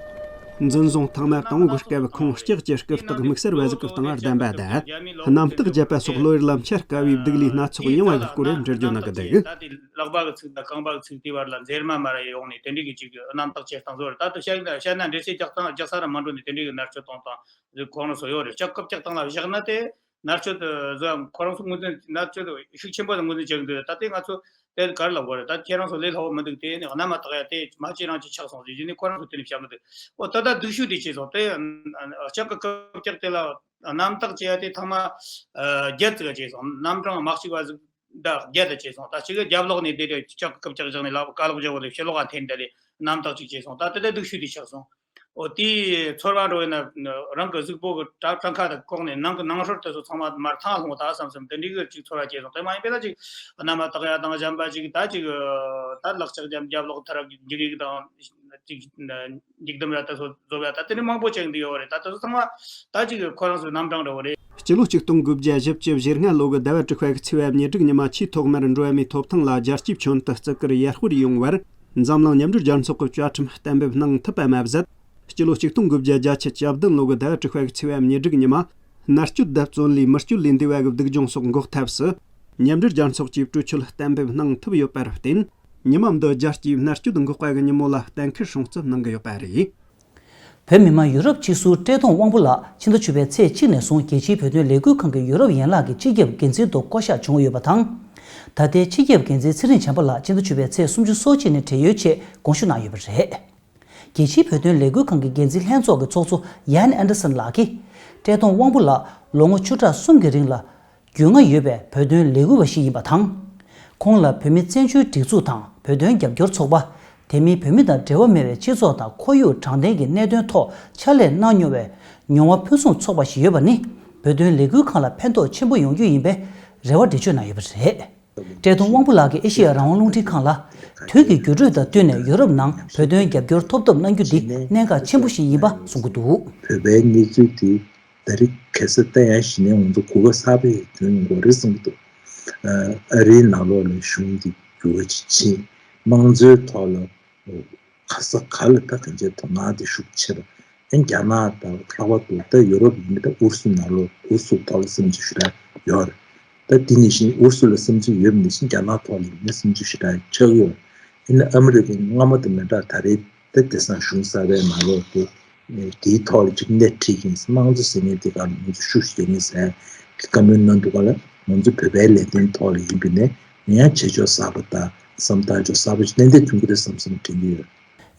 འཛིན་བཟུང་ཐེངས་མ་དང་པོའི་སྐབས་ཁོང་ལྕགས་ཀྱི་རྐུབ་སྟེགས་དམིགས་བསལ་བ་ཟིག་གི་སྟེང་བསྡམས་པ་དང་། གནམ་སྟེགས་བརྒྱབ་པ་སོགས་བློ་ཡུལ་ལ་འཆར་དཀའ་བའི་སྡུག་ལས་སྣ་ཚོགས་མྱངས་པ་གི་སྐོར་ཡང་འགྲེལ་བརྗོད་གནང་གི་འདུག་ད་དེ་ལག་པ་གི་ཚིགས་དང་རྐང་པ་གི་ཚིགས་དེ་བར་ལ་འཛེར་མ་མར་ཡོང་ནས་དེ་འདྲའི་གི་ཅིག་གནམ་སྟེགས་བྱེད་སྟངས་བཟོ་རེད། ད་དུ་བཤད་ན་བཤད་ན་འདྲེ་སྲིན་རྒྱག་སྟངས་རྒྱག་ས་ར་མ་འགྲོ་ནས་དེ་འདྲའི་གི་མནར་གཅོད་གཏོང་སྟངས་ཁོང་རང་ཚོ་ཡོད་རེད། ལྕགས་ཀྱི་རྐུབ་བཀྱག་སྟེང་ལ་བཞག་ན་དེ་མནར་གཅོད་བཟོ་ཡ་ཁོ་རང་ཚོ་ངོས་འཛིན་མནར་གཅོད་ཤུགས་ཆེན་པོ་དང་ངོས་འཛིན་བྱེད་ཀྱི་འདུག་ད་དེ་ང་ཚོ་དེ་ག་རེ་ལབ་དགོས་རེད། ད་ཁྱེད་རང་ཚོ་ལས་སླ་བོ་མི་འདུག་དེ་ནི་གནམ་མ་ཐག་ཡ་དེ་མ་ཅི་རང་ཅི་ཆགས་སོང་ཟེར་གྱི་ནི་ཁོ་རང་ཚོ་དེ་ནི་བཤད་ཀྱི་འདུག་ཨོ་ད་ད་སྡུག་ཤོས་དེ་བྱས་སོང་། དེ་ལྕགས་ཀྱི་རྐུབ་བཀྱག་དེ་ལ་གནམ་བཏགས་བྱས་ཡ་དེ་ཐེངས་མ་བརྒྱད་ཙམ་བྱས་སོང་། གནམ་གྲངས་མ་གཅིག་པ་ཟིག་ད་བརྒྱད་དུ་བྱས་སོང་། ད་གཅིག་གི་རྒྱབ་ལོགས་ནས་དེ་དེ་ལྕགས་ཀྱི་རྐུབ་བཀྱག་བཞག་ནས་ལག་པ་རྐང་ལག་བཞག་པ་དེ་ཕྱི་ལོགས་ལ་འཐེན། དེ་ལས་གནམ་བཏགས་གཅིག་བྱས་སོང་། ད་དེ་ད་སྡུག་ཤོས་དེ་ཆགས་སོང་། ཨོ་དེའི་ཚོར་བ་འགྲོ་ཡིན་ན་རང་གི་གཟུགས་པོ་གི་བྲང་བྲང་ཁ་དང་བཀོག་ནས་ནང་གི་ནང་ཧྲོལ་དེ་ཚོ་ཚང་མ་མར་ཐང་ལྷུང་ད་བསམ་བསམ་དེ་འདྲའི་གི་ཅིག་ཚོར་བ་སྐྱེས་སོང་། དེ་མ་ཡིན་པའི་ད་ཅིག་གནམ་ལ་བཏགས་ཡ་དང་གཞན་པ་ཅིག་ད་ཅིག་ད་ལག་ལྕགས་འཇམ་རྒྱབ་ལོག་ཐར་འགྱིག་གིག་དང་ཅིག་འགྱིག་དམ་ར་དེ་ཚོ་བཟོ་བ་ད་དེ་འདྲ་མང་པོ་ཅིག་འདི་ཡོད་རེད། ད་དེ་ཚོ་ཚང་མ་ད་ཅིག་ཁོ་རང་ཚོའི་རྣམ་གྲངས་འདྲ་བོ་རེད། སྤྱི་ལོ་ཆིག་སྟོང་དགུ་བརྒྱ་བཞི་བཅུ་ཞེ་ལྔ་ལོ་གི་ཟླ་བ་དྲུག་པ་གི་ཚེས་པ་ཉེར་དྲུག་ཉི་མ་ཆེས་ཐོག་མར་འགྲོ་བ་མིའི་ཐོབ་ཐང་ལ་རྒྱལ་སྤྱིའི་ཁྱོན་དུ་བརྩི་བཀུར་ཡར་སྤེལ་ཡོང་བར་འཛམ་གླིང་མཉམ་འབྲེལ་རྒྱལ་ཚོགས་ཀྱི་བཅའ་ཁྲིམས་གཏན་འབེབས་གནང་ཐུབ་པ་མ་ཟད། སྤྱི་ལོ་ཆིག་སྟོང་དགུ་བརྒྱ་བརྒྱད་ཅུ་གྱ་བདུན་ལོ་གི་ཟླ་བ་དྲུག་པ་གི་ཚེས་པ་ཉེར་དྲུག་ཉི་མ་མནར་གཅོད་དང་བཙོན་ལས་མི་སྐྱོབ་ལས་འདས་པ་གི་སྡུག་སྦྱོང་སོགས་འགོག་ཐབས་སུ་མཉམ་འབྲེལ་རྒྱལ་ཚོགས་ཀྱིས་གྲོས་ཆོད་གཏན་འབེབས་གནང་ཐུབ་ཡོད་པར་བརྟེན། ཉི་མ་འདི་རྒྱལ་སྤྱིའི་མནར་གཅོད་འགོག་པ་གི་ཉིན་མོ་ལ་གཏན་འཁེལ་སྲུང་བརྩི་གནང་གི་ཡོད་པ་རེད། བོད་མི་མང་ཡུ་རོབ་སྤྱི་ཟུར་བཀྲས་མཐོང་དབང་པོ་ལགས་ཕྱི་ཟླ་བཅུ་པའི་ཚེས་གཅིག་ནས་བཟུང་རྒྱལ་སྤྱིའི་བོད་དོན་ལས་འགུལ་ཁང་གི་ཡུ་རོབ་ཡན་ལག་གི་སྤྱི་ཁྱབ་འགན་འཛིན་དུ་བསྐོ་གཞག་བྱུང་ཡོད་པ་དང་། ད་ལྟའི་སྤྱི་ཁྱབ་འགན་འཛིན་ཚེ་རིང་བྱམས་པ་ལགས་ཕྱི་ཟླ་བཅུ་པའི་ཚེས་སུམ་ཅུ་སོ་གཅིག་ནས་བགྲེས་ཡོལ་ཆེད་དགོངས་ཞུ་གནང་ཡོད་པ་རེད། རྒྱལ་སྤྱིའི་བོད་དོན་ལས་འགུལ་ཁང་གི་འགན་འཛིན་ལྷན་ཚོགས་ཀྱི་ཚོགས་གཙོ་ཡན་ཨན་ཌར་སན་ལགས་ཀྱིས། བཀྲས་མཐོང་དབང་པོ་ལགས་ལོ་ངོ་བཅུ་ཕྲག་གསུམ་གྱི་རིང་ལ་རྒྱུས་མངའ་ཡོད་པའི་བོད་དོན་ལས་འགུལ་བ་ཞིག་ཡིན་པ་དང་། ཁོང་ལ་བོད་མི་བཙན་བྱོལ་སྒྲིག་འཛུགས་དང་བོད་དོན་རྒྱབ་སྐྱོར་ཚོགས་པ། དེ་མིན་བོད་མི་དང་འབྲེལ་བ་མེད་པའི་སྤྱི་ཚོགས་དང་ཁོར་ཡུག་དྲང་བདེན་གྱི་གནད་དོན་ཐོག་ཕྱག་ལས་གནང་མྱོང་བའི་མྱོང་བ་ཕུན་སུམ་ཚོགས་པ་ཞིག་ཡོད་པ་ནི། བོད་དོན་ལས་འགུལ་ཁང་ལ་ཕན་ཐོགས་ཆེན་པོ་ཡོང་རྒྱུ་ཡིན་པའི་རེ་བ་འགྲེལ་བརྗོད་གནང་ཡོད་པ་རེད། བཀྲས་མཐོང་དབང་པོ་ལགས་ཀྱིས་ཨེ་ཤེ་ཡ་རང་དབང་རླུང་འཕྲིན་ཁང་ལ། དུས་ཀྱི་འགྱུར་འགྲོས་དང་བསྟུན་ནས་ཡོ་རོབ་ནང་བོད་དོན་རྒྱབ་སྐྱོར་ཐོབ་ཐབས་གནང་རྒྱུ་འདི་གནད་འགག་ཆེན་པོ་ཞིག་ཡིན་པ་གསུང་གི་འདུག། བོད་པའི་གནས་ཚུལ་དེ་ད་རེས་ཁ་སང་ལྟ་ཡ་ཞིག་ནས་ང་ཚོ་གོ་སྐབས་གསར་པ་ཞིག་ཐོན་ཡོང་གི་རེད་བསམ་གྱི་འདུག། ཨ་རིའི་ནང་ལོགས་ལ་གཞུང་གི་འགྱུར་བ་ཅིག་ཕྱིན། དམངས་གཙོའི་ཐོག་ལ་ག་ས་ག་ལ་ད་གང་ཅིའི་དོ་སྣང་དེ་ཤུགས་ཆེ་བ། ཨ་རྒྱ་ནག་དང་ལྷག་པར་དུ་ད་ཡུ་རོབ་ཡིན་པ་ད་ཨུ་རུ་སུ་ནང་ལོགས་ཨུ་རུ་སུ་ཐོག་ལ་སེམས་ཚུལ་ཞེ་དྲག་ཡོད་རེད། ད་དེ་ནང་བཞིན་ཨུ་རུ་སུ་ལ་སེམས་ཚུལ་ཡོད་པ་ནང་བཞིན་རྒྱ་ནག་ཐོག་ལ་ཡིན་ན་སེམས་ཚུལ་ཞེ་དྲག་ཆགས་ཡོད། ཡིན་ན་ཨ་མི་རི་ཀ་སྔ་མོ་དང་མི་འདྲ་ད་རེས་ད་དེང་སང་གཞུང་གསར་པའི་ནང་ལོགས་དེ་དེའི་ཐོག་ལ་ཅིག་སྣེ་ཁྲིད་ཀྱིན་དམངས་གཙོ་ཟེར་མཁན་དེ་ག་ལ་ང་ཚོ་ཤུགས་ཆེ་ཡིན་ཟེར་གྱི་བཀའ་མོལ་གནང་འདུག་ག་ལ། ང་ཚོ་བོད་པའི་ལས་དོན་ཐོག་ལ་ཡིན་པ་ནས་ཡང་བྱེད་ཕྱོགས་གསར་པ་དང་བསམ་བཏང་ཕྱོགས་གསར་པ་ཞིག་ཏན་ཏན་ཐོན་གྱི་རེད་བསམ་བསམ་དྲན་གྱི་ཡོད།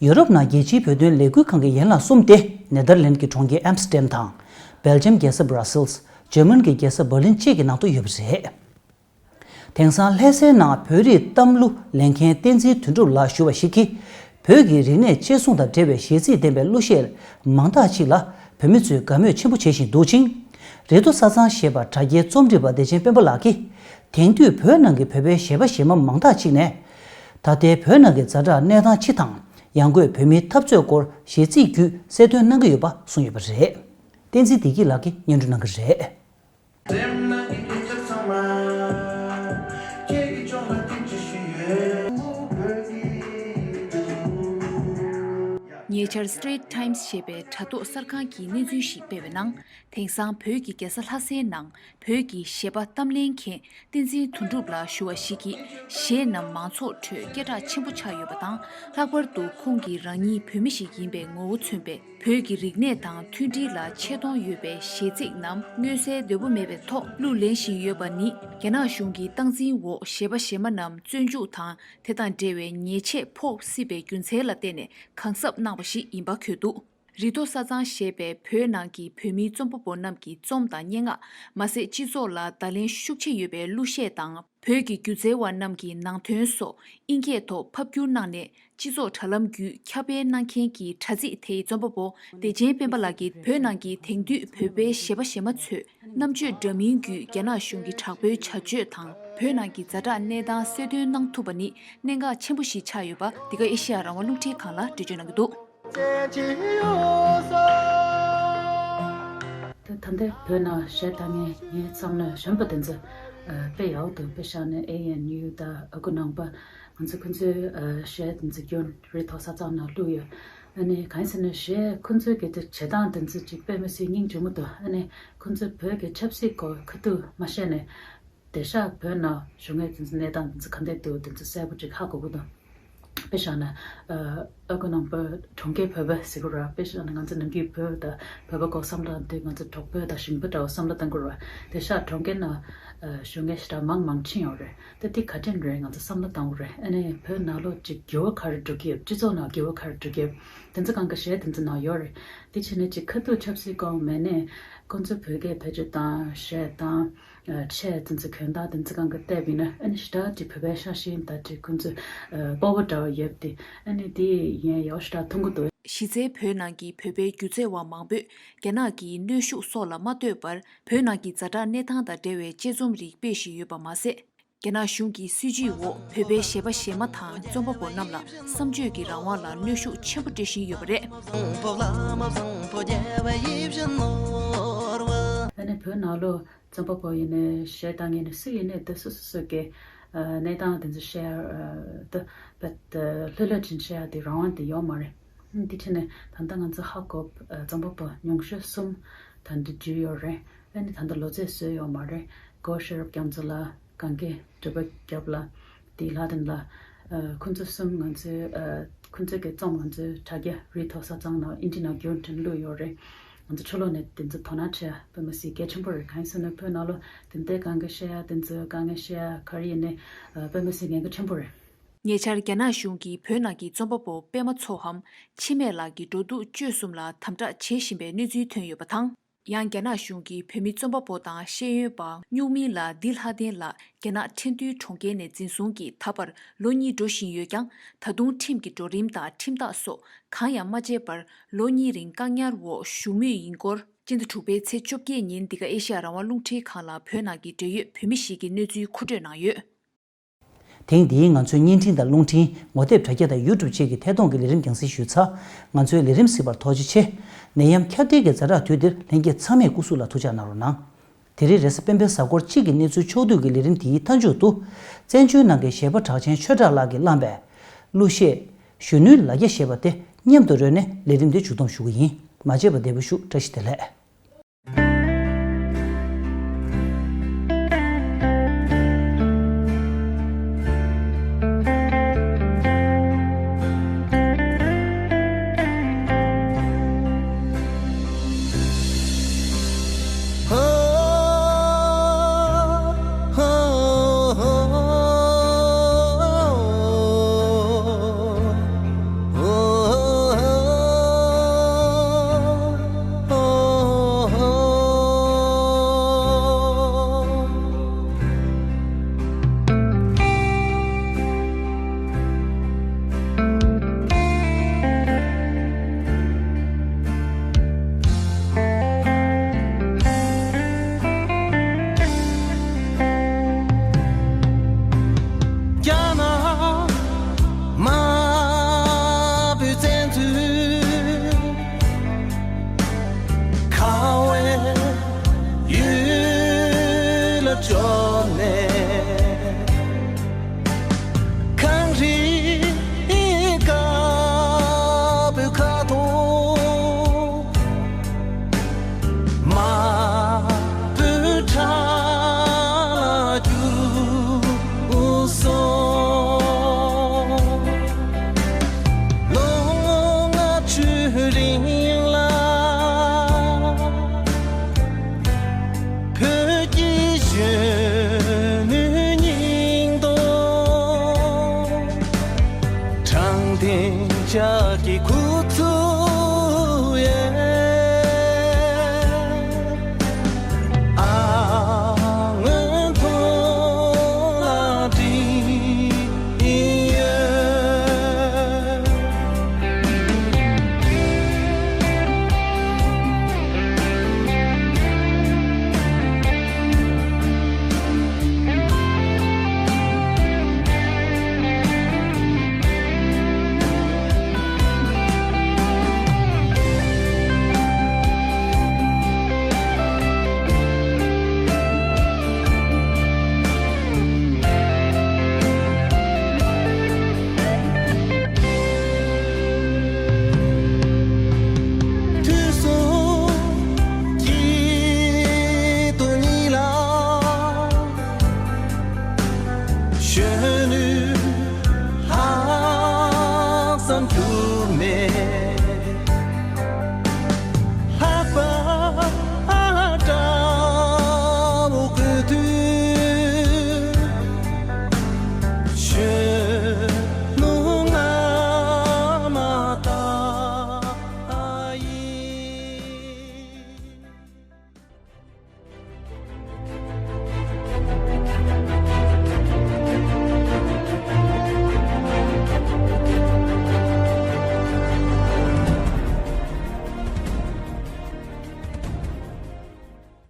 ཡུ་རོབ་ནང་རྒྱལ་སྤྱིའི་བོད་དོན་ལས་འགུལ་ཁང་གི་ཡན་ལག་གསུམ་སྟེ་ནེ་དར་ལེན་གྱི་གྲོང་ཁྱེར་ཨེམ་སི་ཊར་ཌམ་དང་། སྦེལ་ཇམ་རྒྱལ་ས་སྦ་ར་སིལ། འཇར་མན་གྱི་རྒྱལ་ས་འབར་ལིན་བཅས་ཀྱི་ནང་དུ་ཡོད་པ་རེད། དེང་སང་ལྷ་སའི་ནང་བོད་རིགས་གཏམ་གླུ་ལེན་མཁན་བསྟན་འཛིན་དོན་གྲུབ་ལགས་ཞུ་བ་ཞིག་གིས། བོད་ཀྱི་རིག་གནས་གཅེས་སྲུང་དང་འབྲེལ་བའི་གཞས་ཚིག་ལྡན་པའི་གླུ་གཞས་མང་དག་ཅིག་ལ་བོད་མི་ཚོས་དགའ་མོས་ཆེན་པོ་བྱེད་བཞིན་འདུག་ཅིང་། རི་རྡོ་ས་གཙང་ཞེས་པ་དྲ་རྒྱའི་རྩོམ་སྒྲིག་པ་བདེ་ཆེན་དཔལ་འབར་ལགས་ཀྱིས། དེང་དུས་བོད་ནང་གི་བོད་པའི་གཞས་པ་གཞས་མ་མང་དག་ཅིག་ནས། ད་ལྟའི་བོད་ནང་གི་ཛ་དྲག་གནས་སྟངས་སྤྱི་དང་། ཡང་སྒོས་བོད་མིའི་འཐབ་རྩོད་སྐོར་གཞས་ཚིག་བརྒྱུད་གསལ་སྟོན་གནང་གི་ཡོད་པ་གསུངས་ཡོད་པ་རེད། བསྟན་འཛིན་བདེ་སྐྱིད་ལགས་ཀྱིས་སྙན་སྒྲོན་གནང་གི་རེད། ཉེ་ཆར་Straits Times ཞེས་པའི་དྲ་ཐོག་གསར་ཁང་གིས་གནས་ཚུལ་ཞིག་སྤེལ་བའི་ནང་། དེང་སང་བོད་ཀྱི་རྒྱལ་ས་ལྷ་སའི་ནང་བོད་ཀྱི་གཞས་པ་གཏམ་ལེན་མཁན་བསྟན་འཛིན་དོན་གྲུབ་ལགས་ཞུ་བ་ཞིག་གིས་གཞས་རྣམས་མང་ཚོགས་ཁྲོད་སྐད་གྲགས་ཆེན་པོ་ཆགས་ཡོད་པ་དང་། ལྷག་པར་དུ་ཁོང་གིས་རང་ཉིད་བོད་མི་ཞིག་ཡིན་པའི་ངོ་བོ་མཚོན་པའི་བོད་ཀྱི་རིག་གནས་དང་མཐུན་སྒྲིལ་ལ་ཆེ་མཐོང་ཡོད་པའི་གཞས་ཚིག་རྣམས་མངོན་གསལ་དོད་པོ་མེད་པའི་ཐོག་གླུ་ལེན་བཞིན་ཡོད་པ་ནི། རྒྱ་ནག་གཞུང་གི་སྟངས་འཛིན་འོག་གཞས་པ་གཞས་མ་རྣམས་བཙོན་འཇུག་དང་། དེ་དང་འབྲེལ་བའི་ཉེས་ཆད་ཕོག་སྲིད་པའི་རྒྱུ་མཚན་ལ་བརྟེན་ནས་གང་གཟབ་གནང་བ་ཞིག་ཡིན་པ་འཁོད་འདུག། རི་རྡོ་ས་གཙང་ཞེས་པའི་བོད་ནང་གི་བོད་མིའི་རྩོམ་པ་པོ་རྣམས་ཀྱི་རྩོམ་དང་སྙན་ངག་མ་ཟད། སྤྱི་ཚོགས་ལ་བརྡ་ལན་ཤུགས་ཆེ་ཡོད་པའི་གླུ་གཞས་དང་། བོད་ཀྱི་སྒྱུ་རྩལ་བ་རྣམས་ཀྱི་ནང་དོན་སོགས་ཨིན་སྐད་ཐོག་ཕབ་བསྒྱུར་གནང་ནས། སྤྱི་ཚོགས་དྲ་ལམ་བརྒྱུད་ཁྱབ་སྤེལ་གནང་མཁན་གྱི་དྲ་ཚིགས་དེའི་རྩོམ་པ་པོ་བདེ་ཆེན་སྤེན་པ་ལགས་ཀྱིས། བོད་ནང་གི་དེང་དུས་བོད་པའི་གཞས་པ་གཞས་མ་ཚོས་རྣམ་དཔྱོད་འདྲ་མིན་བརྒྱུད་རྒྱ་ནག་གཞུང་གི་དྲག་པོའི་བྱ་སྤྱོད་དང་། བོད་ནང་གི་ཛ་དྲག་གནས་སྟངས་གསལ་སྟོན་གནང་ཐུབ་པ་ནི་གནད་འགག་ཆེན་པོ་ཞིག་ཆགས་ཡོད་པ། འདི་ག་ཨེ་ཤེ་ཡ་རང་དབང་རླུང་འཕྲིན་ཁང་ལ་འགྲེལ་བརྗོད་གནང་གི་འདུག། ད་ད་ལྟ་བོད་ནང་གཞས་བཏང་མཁན་ངའི་བསམ་བློ་གཞོན་པ་དེ་ཚོ་དཔེ་ཡག་འདུག། དཔེ་བཞག་ན་ཨེ་ཨེན་ཡུ་དང་ཨ་ཁུ་ནང་པ། ང་ཚོ་ཁོ་ཚོའི་གཞས་དེ་ཚོ་རྒྱུན་རི་རྡོ་ས་གཙང་ནང་བླུགས་ཡོད། ཨ་ནི་གང་ཡིན་ཟེར་ན་གཞས་ཁོ་ཚོའི་གི་དེ་བྱེད་སྟངས་དེ་ཚོ་ཅིག་དཔེ་མི་སྲིད་སྙིང་རྗེ་མོ་འདུག། ཨ་ནི་ཁོ་ཚོ་བོད་ཀྱི་ཆབ་སྲིད་སྐོར་ཁ་ཐུག་མ་བཤད་ནས། དེང་སང་བོད་ནང་བཞུགས་མཁན་དེ་ཚོ་གནས་སྟངས་དེ་ཚོ་ག་འདྲ་འདུག། དེ་ཚོ་གསལ་པོ་ཅིག་ཧ་གོ་གི་འདུག། དཔེ་བཞག་ན། ཨ་ཁུ་ནང་པ་གྲོང་ཁྱེར་བོད་པ་ཟེར་གི་རེད། དཔེ་བཞག་ན་ང་ཚོ་ནམ་རྒྱུན་བོད་དང་བོད་པ་སྐོར་བསམ་བློ་བཏང་དུས་ང་ཚོ་གྲོགས་པོ་དང་ཞིང་པ་འདྲ་བོ་བསམ་བློ་བཏང་གི་རེད། དེང་སང་གྲོང་ཁྱེར་ནང་བཞུགས་མཁན་ཞེ་དྲག་མང་མང་ཕྱིན་ཡོད་རེད། ད་འདི་ག་དྲན་རེད། ང་ཚོ་བསམ་བློ་བཏང་དགོས་རེད། ཨ་ནི་བོད་ནང་ལོགས་ཅིག་འགྱུར་བ་ག་རེ་འགྲོ་གི་ཡོད། སྤྱི་ཚོགས་ནང་འགྱུར་བ་ག་རེ་འགྲོ་གི་ཡོད། དེ་ཚོ་གང་ག་གཞས་དེ་ཚོ་ནང་ཡོད་རེད། དེ་བྱས་ནས་ཅིག་ཁ་ཐུག་ཆབ་སྲིད་སྐོར་མེད་ནས་ཁོང་ཚོ་བོད་སྐད་བེད་སྤྱོད་བཏང་། གཞས་བཏང་། ཆས་དེ་ཚོ་གྱོན་སྟངས་དེ་ཚོ་གང་ག་བལྟས་པ་ཡིན་ན་ཨ་ནི་ཞེ་དྲག་ཅིག་བོད་པའི་ཤ་ཞེན་དང་ཅིག་ཁོང་ཚོ་སྤོབས་པ་འདྲ་བོ་ཡོད་དེ། ཨ་ནི་དེ་ཡིན་ཡག་ཞེ་དྲག་མཐོང་གི་འདུག། གཞི་རྩའི་བོད་ནང་གི་བོད་པའི་སྒྱུ་རྩལ་བ་མང་པོས་རྒྱ་ནག་གི་གནོན་ཤུགས་སོགས་ལ་མ་ལྟོས་པར་བོད་ནང་གི་ཛ་དྲག་གནས་སྟངས་དང་འབྲེལ་བའི་དཔྱད་རྩོམ་རིགས་སྤེལ་བཞིན་ཡོད་པ་མ་ཟད། རྒྱ་ནག་གཞུང་གི་སྲིད་ཇུས་འོག་བོད་པའི་གཞས་པ་གཞས་མ་དང་རྩོམ་པ་པོ་རྣམས་ལ་བསམ་སྤྱོད་ཀྱི་རང་དབང་ལ་གནོན་ཤུགས་ཆེན་པོ་སྤྲོད་བཞིན་ཡོད་པ་རེད། ཨ་ནི་བོད་ནང་ལོ་རྩོམ་པ་པོ་ཡིན་ནའི་གཞས་བཏང་མཁན་ནི་སུ་ཡིན་ནའི་དེ་སོ་སོ་སོ་གི་ཨ་གནས་སྟངས་དེ་ཚོ་བཤད་ཡ་དེ་བེད་ལྷོད་ལྷོད་ཅིག་བཤད་ཡ་དེ་རང་དབང་དེ་ཡོད་མ་རེད། དེ་ཕྱིན་ནས་ད་ལྟ་ང་ཚོ་ཧ་གོ་རྩོམ་པ་པོ་ཉུང་ཤོས་གསུམ་ད་འདི་འདྲ་ཡོད་རེད། ཨ་ནི་ད་ལྟ་ལོ་ཚད་བཟོས་ཡོད་མ་རེད། སྒོ་ཤེས་རབ་རྒྱ་མཚོ་ལགས། གངས་སྐྱིད་སྒྲོལ་དཀར་རྒྱལ་པོ་ལགས། དེ་ལྷ་ལྡན་ལགས། ཨ་ཁོང་ཚོ་གསུམ་ང་ཚོའི་ཨ་ཁོང་ཚོའི་གི་རྩོམ་ང་ཚོའི་དྲ་རྒྱ་རིགས་མཐོ་གསར་གཙང་ནང་ཨིན་ཇི་ནང་བསྒྱུར་ནས་བླུགས་ཡོད་རེད། ང་ཚོ་ཕྱི་ལོགས་ནས་དེ་ཚོ་དོ་སྣང་བྱེད་ཡ་དཔེ་མི་སྲིད་གལ་ཆེན་པོ་རེད། གང་ཡིན་ཟེར་ན་བོད་ནང་ལོ་དེ་འདྲའི་གང་ག་བཤད་ཡ་དེ་ཚོ་དཀའ་ངལ་བཤད་ཡ་ག་རེ་ཡིན་ནའི་ཨ་དཔེ་མི་སྲིད་འགན་ཁུར་ཆེན་པོ་རེད། ཉེ་ཆར་རྒྱ་ནག་གཞུང་གིས་བོད་ནང་གི་རྩོམ་པ་པོ་པད་མ་མཚོ་ལྷམ་འཆི་མེད་ལགས་ཀྱི་འགྲོ་འདུག་སྤྱོད་གསུམ་ལ་དམ་དྲག་བྱེད་བཞིན་པའི་གནས་ཚུལ་ཐོན་ཡོད་པ་དང་། ཡང་རྒྱ་ནག་གཞུང་གིས་བོད་མི་རྩོམ་པ་པོ་དང་ཤེས་ཡོན་པ་སྨྱུག་མིང་ལ་ལྡི་ལྷ་ལྡན་ལགས་རྒྱ་ནག་ཁྲིན་ཏུའུ་གྲོང་ཁྱེར་ནས་འཛིན་བཟུང་གིས་ད་བར་ལོ་གཉིས་འགྲོ་བཞིན་ཡོད་ཀྱང་། ད་དུང་ཁྲིམས་ཀྱི་འགྲོ་རིམ་དང་ཁྲིམས་ཐག་སོགས་གང་ཡང་མ་བཅད་པར་ལོ་གཉིས་རིང་བཀག་ཉར་འོག་བཞུགས་མུས་ཡིན་སྐོར། སྤྱི་ཟླ་དྲུག་པའི་ཚེས་བཅོ་བརྒྱད་ཉིན་འདི་ག་ཨེ་ཤ་ཡ་རང་དབང་རླུང་འཕྲིན་ཁང་ལ་བོད་ནང་གི་འབྲེལ་ཡོད་བོད་མི་ཞིག་གིས་གནས་ཚུལ་མཁོ་སྤྲོད་གནང་ཡོད། དེང་འདིའི་ང་ཚོའི་བརྙན་འཕྲིན་དང་རླུང་འཕྲིན། ངོ་དེབ་དྲ་རྒྱ་དང་ཡུ་ཊུབ་བཅས་ཀྱི་ཐད་གཏོང་གི་ལས་རིམ་རྒྱང་སྲིང་ཞུས་ཚར། ང་ཚོའི་ལས་རིམ་གཟིགས་པར་ཐུགས་རྗེ་ཆེ། ནད་ཡམས་ཁྱབ་གདལ་གྱི་ཛ་དྲག་དུས་འདིར་ལྷན་རྒྱས་ཚང་མས་སྐུ་གཟུགས་ལ་ཐུགས་ཅག་གནང་རོགས་གནང་། དེ་རིང་རེས་གཟའ་སྤེན་པའི་གཟའ་འཁོར་གཅིག་གི་གནས་ཚུལ་ཕྱོགས་བསྡུས་ཀྱི་ལས་རིམ་དེའི་མཐའ་མཇུག་ཏུ། བཙན་བྱོལ་ནང་གི་གཞས་པ་གྲགས་ཆེན་ཆོས་གྲགས་ལགས་ཀྱིས་བླངས་པའི་གླུ་གཞས། གཞོན་ནུའི་ལ་རྒྱ་ཞེས་པ་དེ་མཉམ་དུ་རོལ་ནས་ལས་རིམ་འདི་མཇུག་བསྡོམས་ཞུ་གི་ཡིན། མ་བརྗེད་པར་བདེ་པོ་བཞུགས། བཀྲ་ཤིས་བདེ་ལེགས།